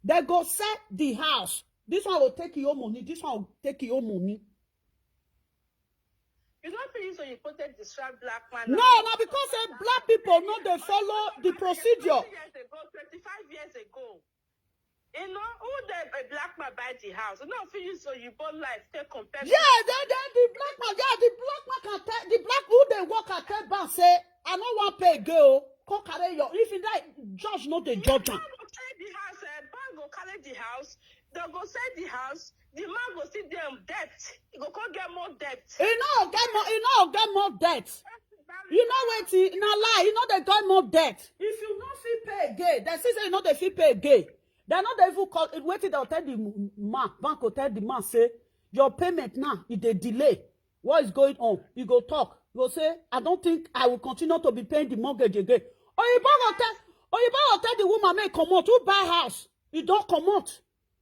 They go sell the house. This one will take your money. This one will take your money. You don't feel so you put it describe black man. No, no, because say black people no dey follow the procedure. Years ago, twenty-five years ago. You know, who the a black man buy the house? No, feel you so you born life take compare. Yeah, then, then the black man, yeah, the black man can tell the black who they work at tell bank say I no want pay girl. Come carry your if you like judge no dey judge am. Bank go carry the house, eh, bank go carry the house, they go sell the house, the man go see them debt. He go come get more debt. E no get more, e no get more debt. You know wetin? Na lie, e no dey get more debt. If you no fit pay again, dem see say you no dey fit pay again. Dem no dey even call wetin dem tell the man, bank go tell the man say your payment now e dey delay. What is going on? You go talk. You go say, I don't think I will continue to be paying the mortgage again. Oyibo go tell Oyibo go tell the woman make comot. Who buy house? E don comot.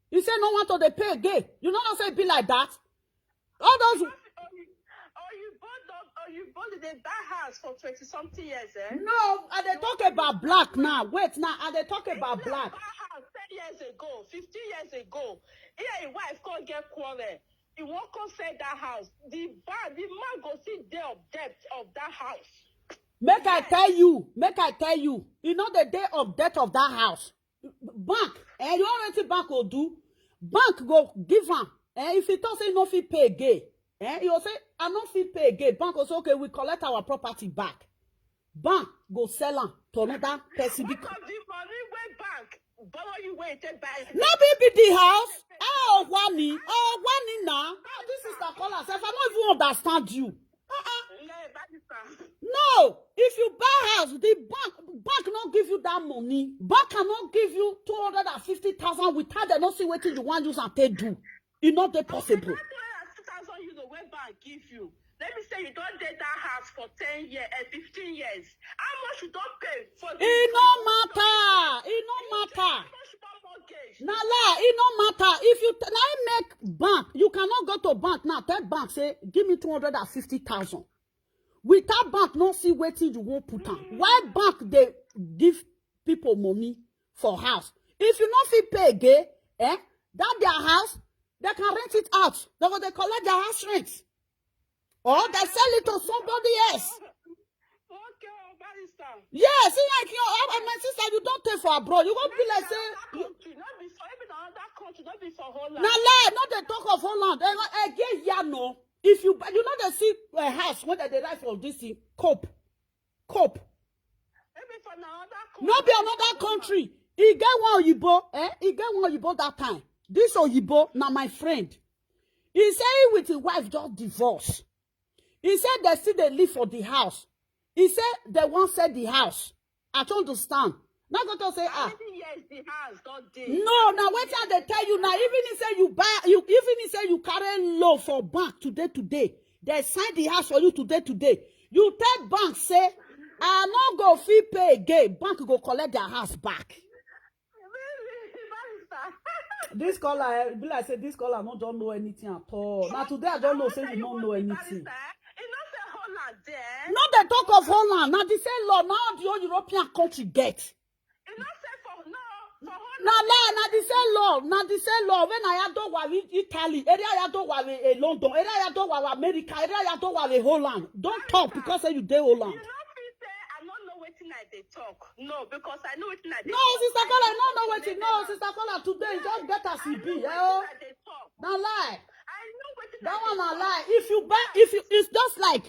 He say no want to dey pay again. You no know say e be like that. All those Oyibo don You both dey buy house for twenty something years, eh? No, I dey talk about black now. Wait now, I dey talk about black. Buy house ten years ago, fifteen years ago. Here, his wife come get quarrel. He won't come sell that house. The bar, the man go see the debt of that house. Make I tell you, make I tell you, you know the day of debt of that house. Bank, eh, you know wetin bank go do? Bank go give am. Eh, if he talk say he no fit pay again, eh, he go say, "I no fit pay again." Bank go say, "Okay, we collect our property back." Bank go sell am to another person. Because the money wey bank borrow you wey take buy. No be be the house. Oh, wani, oh, wani na. Ah, this is the caller. Sef, I no even understand you. Barrister. No, if you buy house, the bank bank no give you that money. Bank cannot give you two hundred and fifty thousand without they no see wetin you want use and take do. E no dey possible. Two hundred and fifty thousand euro wey bank give you. Let me say you don dey that house for ten years and fifteen years. How much you don pay for the E no matter. E no matter. How much you don mortgage? Na lie, e no matter. If you t- na im make bank, you cannot go to bank now. Tell bank say, "Give me two hundred and fifty thousand." Without bank no see wetin you wan put am. Why bank dey give people money for house? If you no fit pay again, eh, that their house, they can rent it out. They go dey collect their house rent, or they sell it to somebody else. Okay, oh, barrister. Yes, see, like you, oh, my sister, you don't take for abroad. You go be like say, Country, not be for even another country, not be for Holland. Na lie, no dey talk of Holland. Eh, eh, get here no. If you buy- you know they see a house when they dey write for this thing, cope, cope. Maybe for another country. No be another country. He get one oyibo, eh? He get one oyibo that time. This oyibo na my friend. He say he with his wife just divorce. He said they still dey live for the house. He said they wan sell the house. I don't understand. Now go to say, "Ah, Many years the house don dey. No, now what I dey tell you now? Even if say you buy, you even if say you carry loan for bank today, today, they sign the house for you today, today. You tell bank say, "I no go fit pay again." Bank go collect their house back. Really, barrister. This caller, eh, be like say this caller no don't know anything at all. Now today I don't know say you don't know anything. Barrister, eh? E no say Holland there. No, they talk of Holland. Now the same law now the whole European country get. E no say for no for Holland. Na lie, na the same law, na the same law. When I don't worry Italy, area I don't worry a London, area I don't worry America, area I don't worry Holland. Don't talk because say you dey Holland. You no fit say I no know wetin I dey talk. No, because I know wetin I dey No, talk. sister Caller, no, no wetin. No, sister Caller, today you just get as e be. Eh? Oh. I dey talk. Na lie. I know wetin That I one dey na talk. Lie. If you buy, if you, it's just like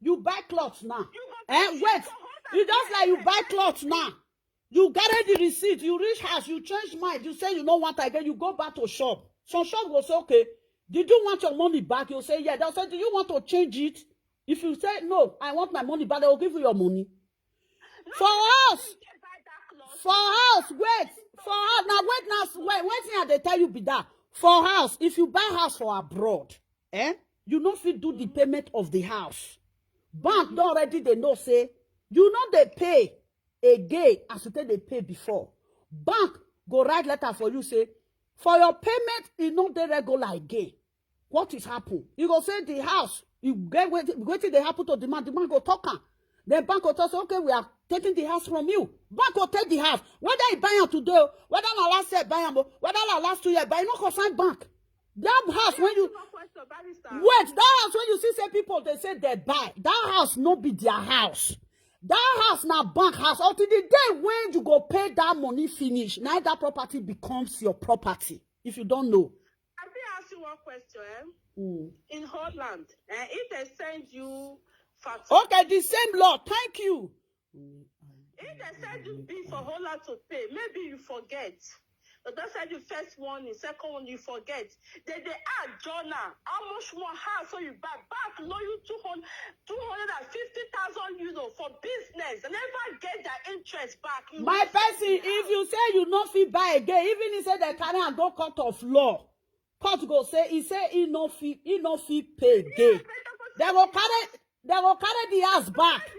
you buy clothes now. You go Eh, buy wait. for Holland You just there. Like you buy clothes now. You carry the receipt, you reach house, you change mind, you say you no want again, you go back to shop. Some shop go say, "Okay, did you want your money back?" You say, "Yeah." They'll say, "Do you want to change it?" If you say, "No, I want my money back," they will give you your money. For house, You buy that cloth. for house, wait, for house. Now wait, now wait, wait thing I dey tell you be that. For house, if you buy house for abroad, eh, you no fit do the payment of the house. Bank don already dey know say you no dey pay again as you take dey pay before. Bank go write letter for you say, "For your payment, e no dey regular again. What is happen?" You go say the house, you get wetin wetin dey happen to the man. The man go talk am. Then bank go talk say, "Okay, we are taking the house from you." Bank go take the house. Whether you buy am today, oh, whether na last year buy am, oh, whether na last two years buy, e no concern bank. That house when you No question, barrister. Wait, that house when you see say people they say they buy, that house no be their house. That house na bank house. Until the day when you go pay that money finish, now that property becomes your property. If you don't know. I fit ask you one question. Eh? Mm. In Holland, eh, if they send you fact, Okay, the same law. Thank you. if they send you bill for Holland to pay, maybe you forget. But that's why the first one, the second one, you forget. They they add journal. How much more house so you buy back? Loan you two hundred, two hundred and fifty thousand euro for business. They never get their interest back. You My will send person, the if house. You say you no fit buy again, even if say they carry and go court of law, court go say he say he no fit he no fit pay again. They go carry they go carry the house back.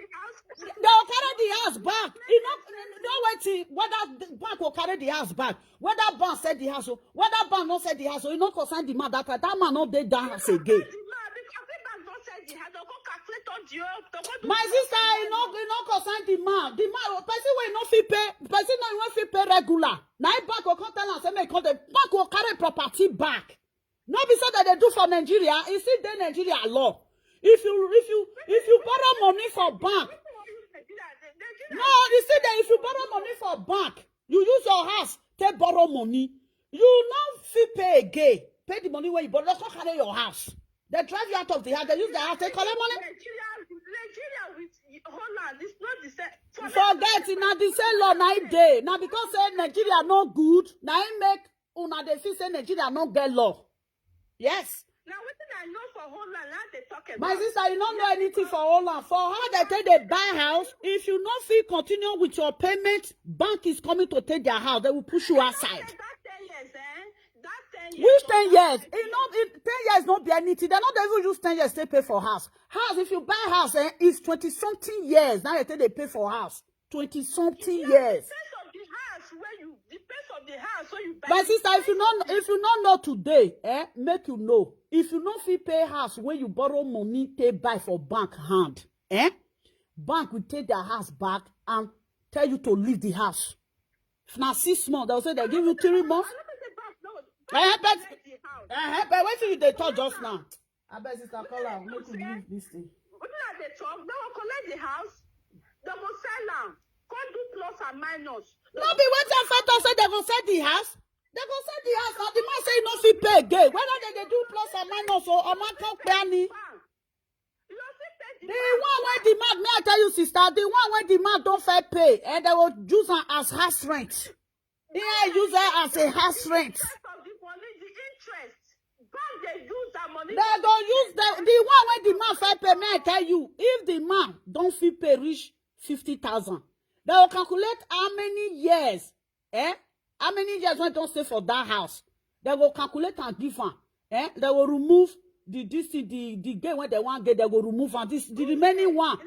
They go carry the house back. You know, no waiting whether the bank will carry the house back. Whether bank said the house, oh, whether bank not said the house, oh, you no concern the man that time. That man not dey that house again. The man, because the bank don't sell the house, they'll go calculate My sister, e no e no concern the man. The man, person wey no fit pay, person no wey fit pay regular. Na him bank go come tell am say make e come dey, bank go carry property back. No be so that they do for Nigeria. E still dey Nigeria law. If you if you if you borrow money for bank, no, you see that if you borrow money for bank, you use your house take borrow money. You no fit pay again. Pay the money wey you borrow. Dem come carry your house. Dem drive you out of the house. Dem use the house take collect money. Nigeria, Nigeria with Holland is not the same. Forget it, na the same law na im dey. Na because say Nigeria no good, na im make una dey feel say Nigeria no get law. Yes. Now wetin I know for Holland, now they talk about. My sister, you no know anything for Holland. For how dem take dey buy house, if you no fit continue with your payment, bank is coming to take their house. They will push you outside. That ten years, eh? That ten years. Which ten years? E no, e, ten years no be anything. Dem no dey even use ten years take pay for house. House, if you buy house, eh, it's twenty something years. Now dem take dey pay for house. Twenty something years. The price of the house where you, the price of the house where you buy. My sister, if you no if you no know today, eh, make you know. If you no fit pay house wey you borrow money take buy for bank hand, eh, bank will take their house back and tell you to leave the house. If na six months, they'll say they give you three months. I don't think the bank no. Eh, but The house. Eh, but wetin you dey talk just now? Abeg, sister, call am. Make we leave this thing. Wetin I dey talk? They will collect the house. They will sell am. Come do plus and minus. No be wetin I first talk say dem go sell the house. Dem go sell the house. Now the man say he no fit pay again. Whether dem dey do plus and minus or omo kan pe ani. You don't fit pay the The one wey the man, may I tell you, sister, the one wey the man don first pay, and dem go use am as house rent. Dem use am as a house rent. Interest of the money, the interest. Bank dey use that money. Dem go use the the one wey the man first pay. May I tell you, if the man don fit pay reach fifty thousand, dem go calculate how many years, eh? How many years wey don stay for that house? Dem go calculate and give am. Eh? Dem go remove the this thing, the the gain wey dem wan get. Dem go remove am. This the remaining one.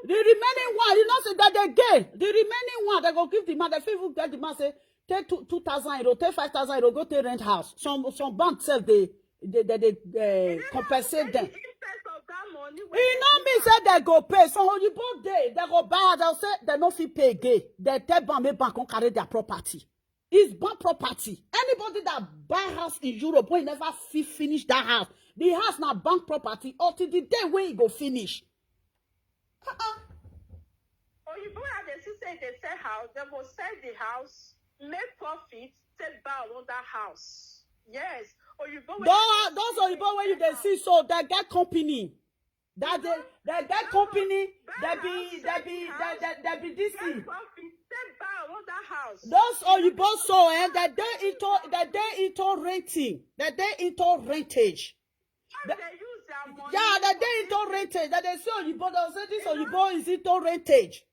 The remaining one, you know say that the gain, the remaining one, dem go give the man. Dem fit even get the man say take two two thousand euro, take five thousand euro, go take rent house. Some some bank sef dey dey dey dey uh, compensate them. Interest of that money. E no mean say dem go pay. Some oyibo dey, dem go buy house, dem say dem no fit pay again. Dem tell bank make bank come carry their property. It's bank property. Anybody that buy house in Europe wey never fit finish that house, the house na bank property until the day wey e go finish. Uh-uh. Oyibo wey dey see say they sell house, they go sell the house, make profit, take buy another house. Yes, Oyibo wey Those those oyibo wey you dey see so, dem get company. That they they get company. They be they be they they, they be this take thing. Profit, take buy another house. Those oyibo so, eh, that they into that they into renting, that they into rentage. They use their money. Yeah, that they into rentage. That they say oyibo, they say this oyibo is into rentage.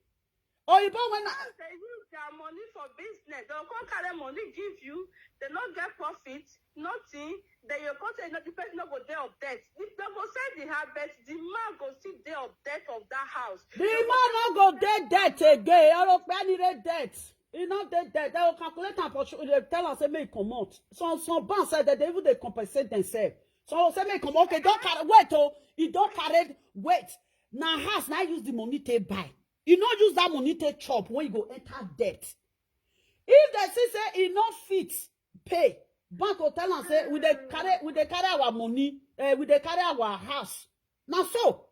Oyibo when They use their money for business. They come carry money give you. They not get profit, nothing. Then you come say no, the person no go dey of debt. If they go sell the house, but the man go still dey of debt of that house. The man no go dey debt again. Ọ̀rọ̀ pé ẹni dey debt. E no dey debt. They go calculate am for sure. They tell am say make e comot. Some some bank sef dem dey even dey compensate themselves. Some go say make e comot. Okay, don carry wait oh, e don carry wait. Na house na use the money take buy. You no use that money take chop when you go enter debt. If they see say e no fit pay, bank go tell am say we dey carry we dey carry our money, eh, we dey carry our house. Na so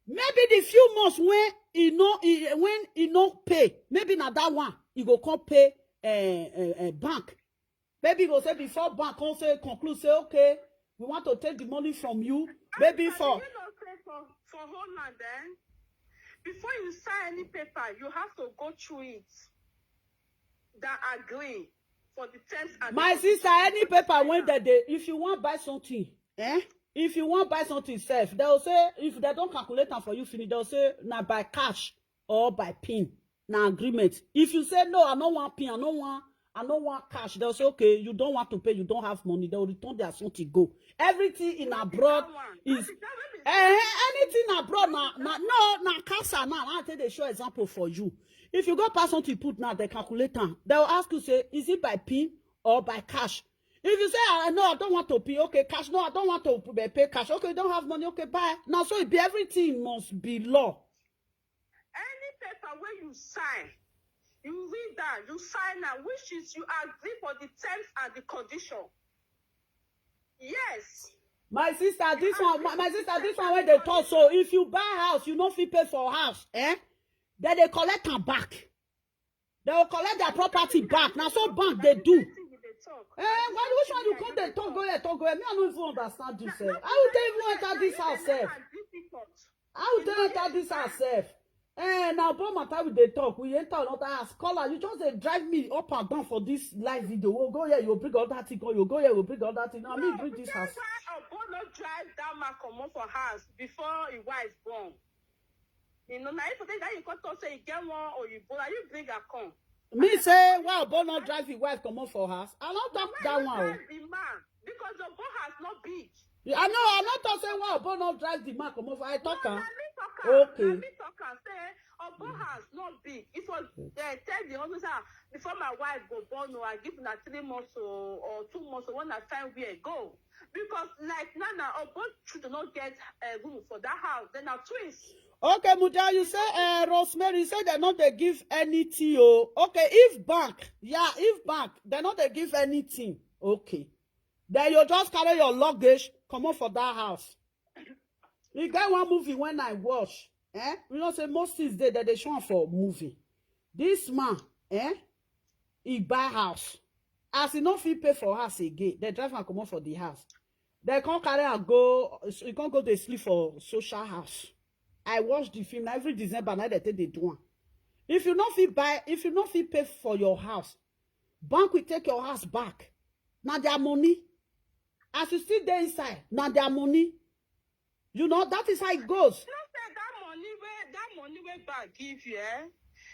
maybe the few months when e no e, when e no pay, maybe na that one e go come pay uh, uh, uh, bank. Maybe e go say before bank come say conclude say okay, we want to take the money from you. Maybe But for you know say for for Holland, eh, before you sign any paper, you have to go through it. That agree for the terms and my the sister, any conditions. paper when they dey, if you wan buy something, eh? If you wan buy something sef, they will say if they don calculate am for you finish, they will say na by cash or by pin, na agreement. If you say no, I no wan pin, I no wan I no wan cash, they will say okay, you don't want to pay, you don't have money. They will return their something go. Everything in abroad That one. is That one is eh, anything abroad na na no na cash na. I take the show example for you. If you go pass something put now, they calculate am. They will ask you say is it by pin or by cash? If you say, "I know I don't want to pay," okay, cash. "No, I don't want to pay, pay cash." Okay, you don't have money. Okay, bye. Now, so it be, everything must be law. Any paper where you sign, you read that, you sign that, which is you agree for the terms and the condition. Yes. My sister, this one, my, my sister, this one, when they talk, so if you buy house, you no fit pay for house, eh? Then they collect am back. They will collect their property back. Now, so bank they do. Wetin you dey talk? Eh, why, which one you come dey talk go here, talk go here? Me, I no even understand you, sef. How you take even enter this house, sef? Difficult. How you take enter this house, sef? Eh, now, but matter we dey talk, we enter another house. Caller, you just dey drive me up and down for this live video. We'll go here, you bring all that thing, you go here, you bring all that thing. Now, me bring this house. Why Obo no drive that man comot for house before his wife born? You know, now if that you come talk say you get one or you born, you bring her come. Me say, why Obo no drive his wife comot for house? I don't talk that one. Oh. The man, because Obo has not big. I know, I not talk say why Obo no drive the man comot for. I talk No, am. na me talk am. Okay. Na me talk am say Obo has not big. It was uh, tell the officer before my wife go born, oh, I give una three months or, or two months or when I find where go. Because like now, now Obo should not get a room for that house. Then now twins. Okay, Muda, you say uh, Rosemary say they no dey give anything. Oh, okay. If bank, yeah, if bank, they no dey give anything. Okay, then you just carry your luggage, comot for that house. You get one movie when I watch, eh? You know say most things dey that they show am for movie. This man, eh? He buy house. As he no fit pay for house again, they drive am comot for the house. They come carry am go. He come go dey sleep for social house. I watch the film. Na every December, na they take dey do am. If you no fit buy, if you no fit pay for your house, bank will take your house back. Na their money. As you still dey inside, na their money. You know, that is how it goes. You know say that money where that money where bank give you, eh?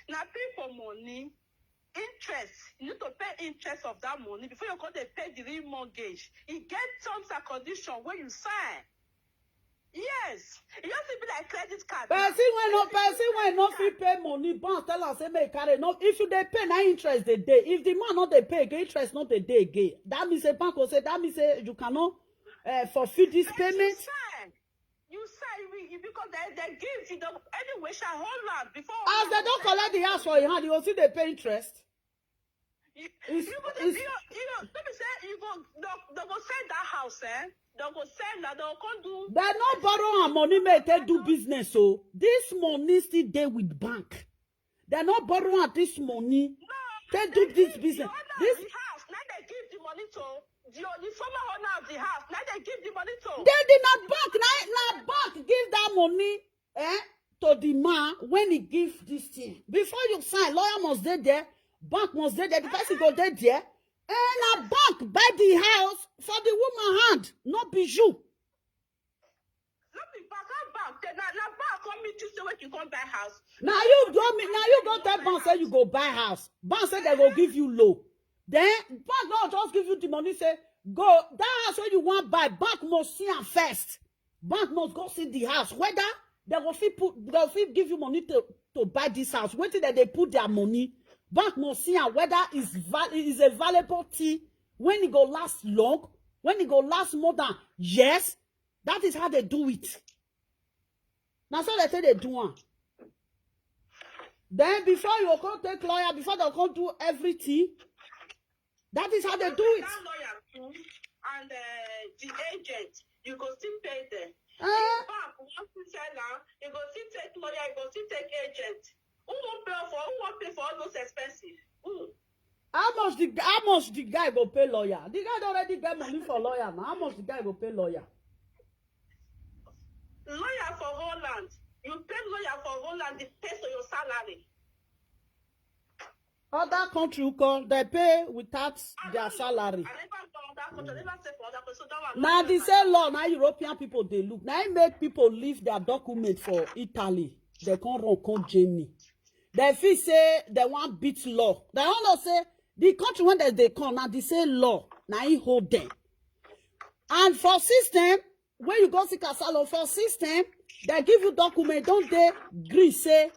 Now pay for money, interest. You need to pay interest of that money before you go dey pay the real mortgage. You get terms and condition where you sign. Yes, it just be like credit card. Person wey no, person wey no fit pay money, bank tell am say make e carry. No, if you dey pay, na interest dey dey. If the man no dey pay again, interest no dey dey again. That means say bank go say, that means say you cannot uh, fulfill this payment. Sign. You sign we- you- because they, they give you the anyway shall hold on before. As they don collect the house for your hand, you go still dey pay interest. You, It's- you go it's- you, you, let me say you go they, they go sell that house, eh? They go sell that, they go come do. They no borrow am money make take do business. So this money still dey with bank. They no borrow am this money take do this business. The owner This of the house, now they give the money to the, the former owner of the house. Now they give the money to. Then the na bank, na, na bank give that money, eh, to the man when he give this thing. Before you sign, lawyer must dey there, bank must dey there, the person go dey there. Eh, na bank buy the house for the woman hand, no be you. No be bank, how bank? Then na, na bank come meet you say wait you come buy house. Now you do me. Now you go tell bank say you go buy house. Bank say they go give you low. Then bank no just give you the money. Say go that house where you want buy. Bank must see am first. Bank must go see the house whether they go fit put they go fit give you money to to buy this house. Wetin dem dey put their money? Bank must see am whether is val is a valuable thing, when e go last long, when e go last more than years. That is how they do it. Na so they say they do am. Then before you go take lawyer, before they go do everything, that is how they do it. That lawyer too and uh, the agent, you go still pay them. Eh? Bank want to sell am, you go still take lawyer, you go still take agent. Who won't pay for who won't pay for all those expenses? Who? How much the how much the guy go pay lawyer? The guy don already get money for lawyer now. How much the guy go pay lawyer? Lawyer for Holland, you pay lawyer for Holland, they pay for your salary. Other country call they pay without their salary. I never go on that country, I never stay for other country. So that one. Now the same law now European people they look. Now it make people leave their document for Italy. They can't run come Germany. They feel say they want beat law. They don't know say the country when they, they come now the same law now he hold them. And for system, when you go see Casalo for system, they give you document. Don't they agree say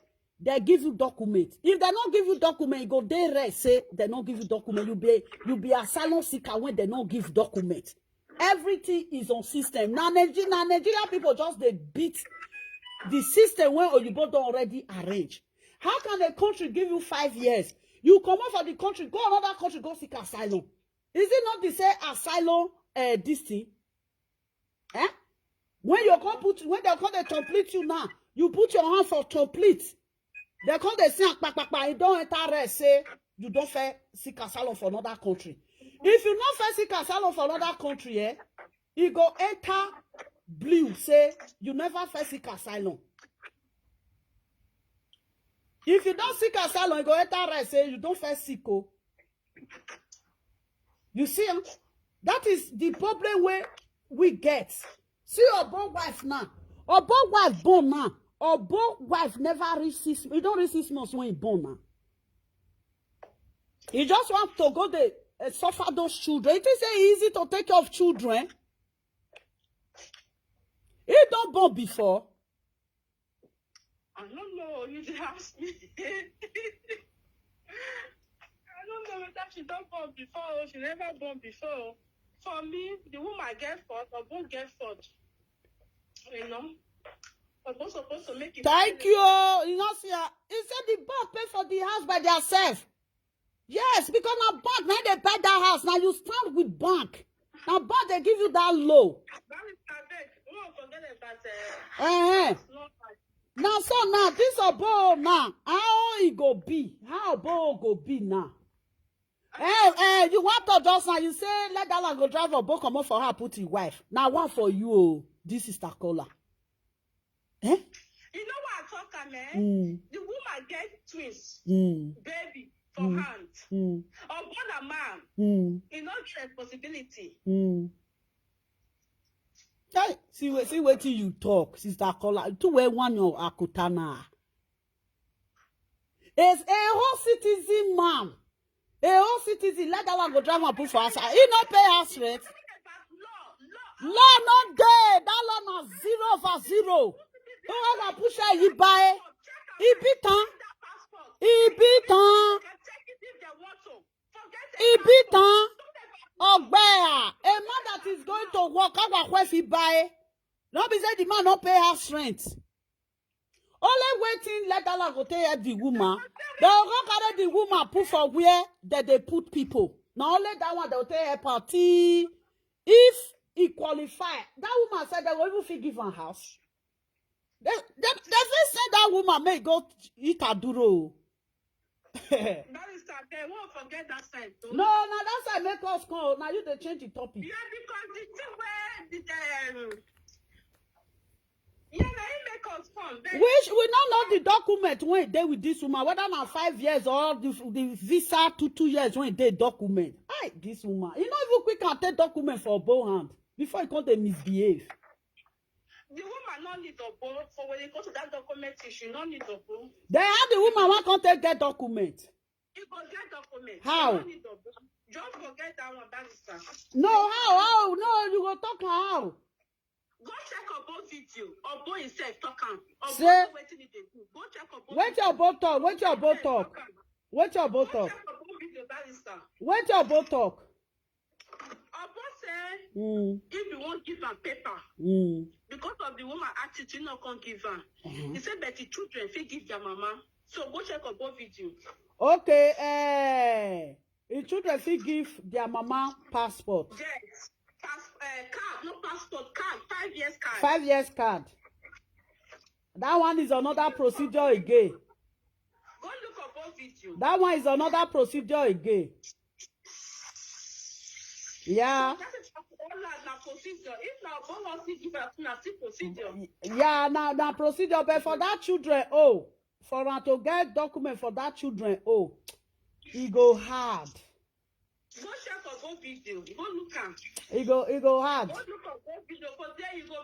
They give you document. If they not give you document, you go dey rest say they not give you document. You be you be asylum seeker when they not give document. Everything is on system. Now Nigeria, now Nigerian people just they beat the system when Oyibo don already arrange. How can a country give you five years? You come out of the country, go another country, go seek asylum. Is it not the same asylum uh, this thing? Eh? When you come put when they come they complete you now, you put your hand for complete. They come they say kpakpakpa, you don't enter rest, say you don't fair seek asylum for another country. If you not fair seek asylum for another country, eh? You go enter blue, say you never fair seek asylum. If you don't seek asylum, you go enter rest, say you don't fair seek. Oh. You see, eh? That is the problem where we get. See your born wife now. Or born wife born now. Or born wife never reach six. You don't reach six months when you born now. You just want to go there and suffer those children. It is easy to take care of children. He don't born before. I don't know. You just ask me. I don't know whether she don't born before. She never born before. For me, the woman get fault or both get fault. You know, but both supposed to make it. Thank you. You know, see, uh, he said the bank pay for the house by themselves. Yes, because now bank now they buy that house. Now you stand with bank. Now bank they give you that low. Uh-huh. Now so now this oboe now how it go be? How oboe go be now? Eh, eh, you want to just now you say let that go drive a book come for her put his wife. Now what for you? Oh, this is Takola. Eh? You know what I talk am, eh? Mm. The woman get twins, mm. Baby for mm. Hand. Mm. Or born a man, mm. He no get responsibility. Mm. Hey, see, see what you talk, sister Kola. To where one your akutana. Is a whole citizen man. A whole citizen let that one go drive and put for us. He not pay us rent. Law no dey. That law na zero over zero. Whoever push her, he buy. He beat am. He beat am. He beat am. Ogbea, a man that is going to work, how he buy. No be say the man no pay house rent. Only waiting let Allah go take help the woman. They go carry the woman put for where that they put people. Now only that one they will take help her till if he qualify. That woman said they will even fit give her house. They they they fit send that woman may go eat her duro. Barrister, they won't forget that side though. No, now that side make us call. Now you they change the topic. Yeah, because the thing where the um, yeah, now he make us come. Then Which we don't know the document when they with this woman, whether now five years or the, the visa to two years when they document. Hey, this woman, you know if you quick and take document for both hand before you come they misbehave. The woman no need obo, so when it comes to that document issue, no need obo. Then how the woman wan come take get document? He go get document. How? No need obo. Just go get that one, barrister. No, how, how? No, you go talk how? Go check obo video. Obo himself talk am. Obo Say- know wetin he dey do. Go check obo Wait video. Your obo talk. Wait your obo Himself talk. Talk am. Wait your obo Go talk. Check obo video, barrister. Wait your obo talk. Obo say Mm. If you wan give am paper, mm. Because of the woman attitude, no come give am. Mm-hmm. He say, but the children fit give their mama. So go check Obo video. Okay, eh, the children fit give their mama passport. Yes. Pass, uh, card, no passport, card, five years card. Five years card. That one is another procedure again. Go look Obo video. That one is another procedure again. Yeah. Yeah, now now procedure. But for that children, oh, for her to get document for that children, oh, it go hard. Go check for go video. Go look am. It go, it go hard. Go look for go video. For there you go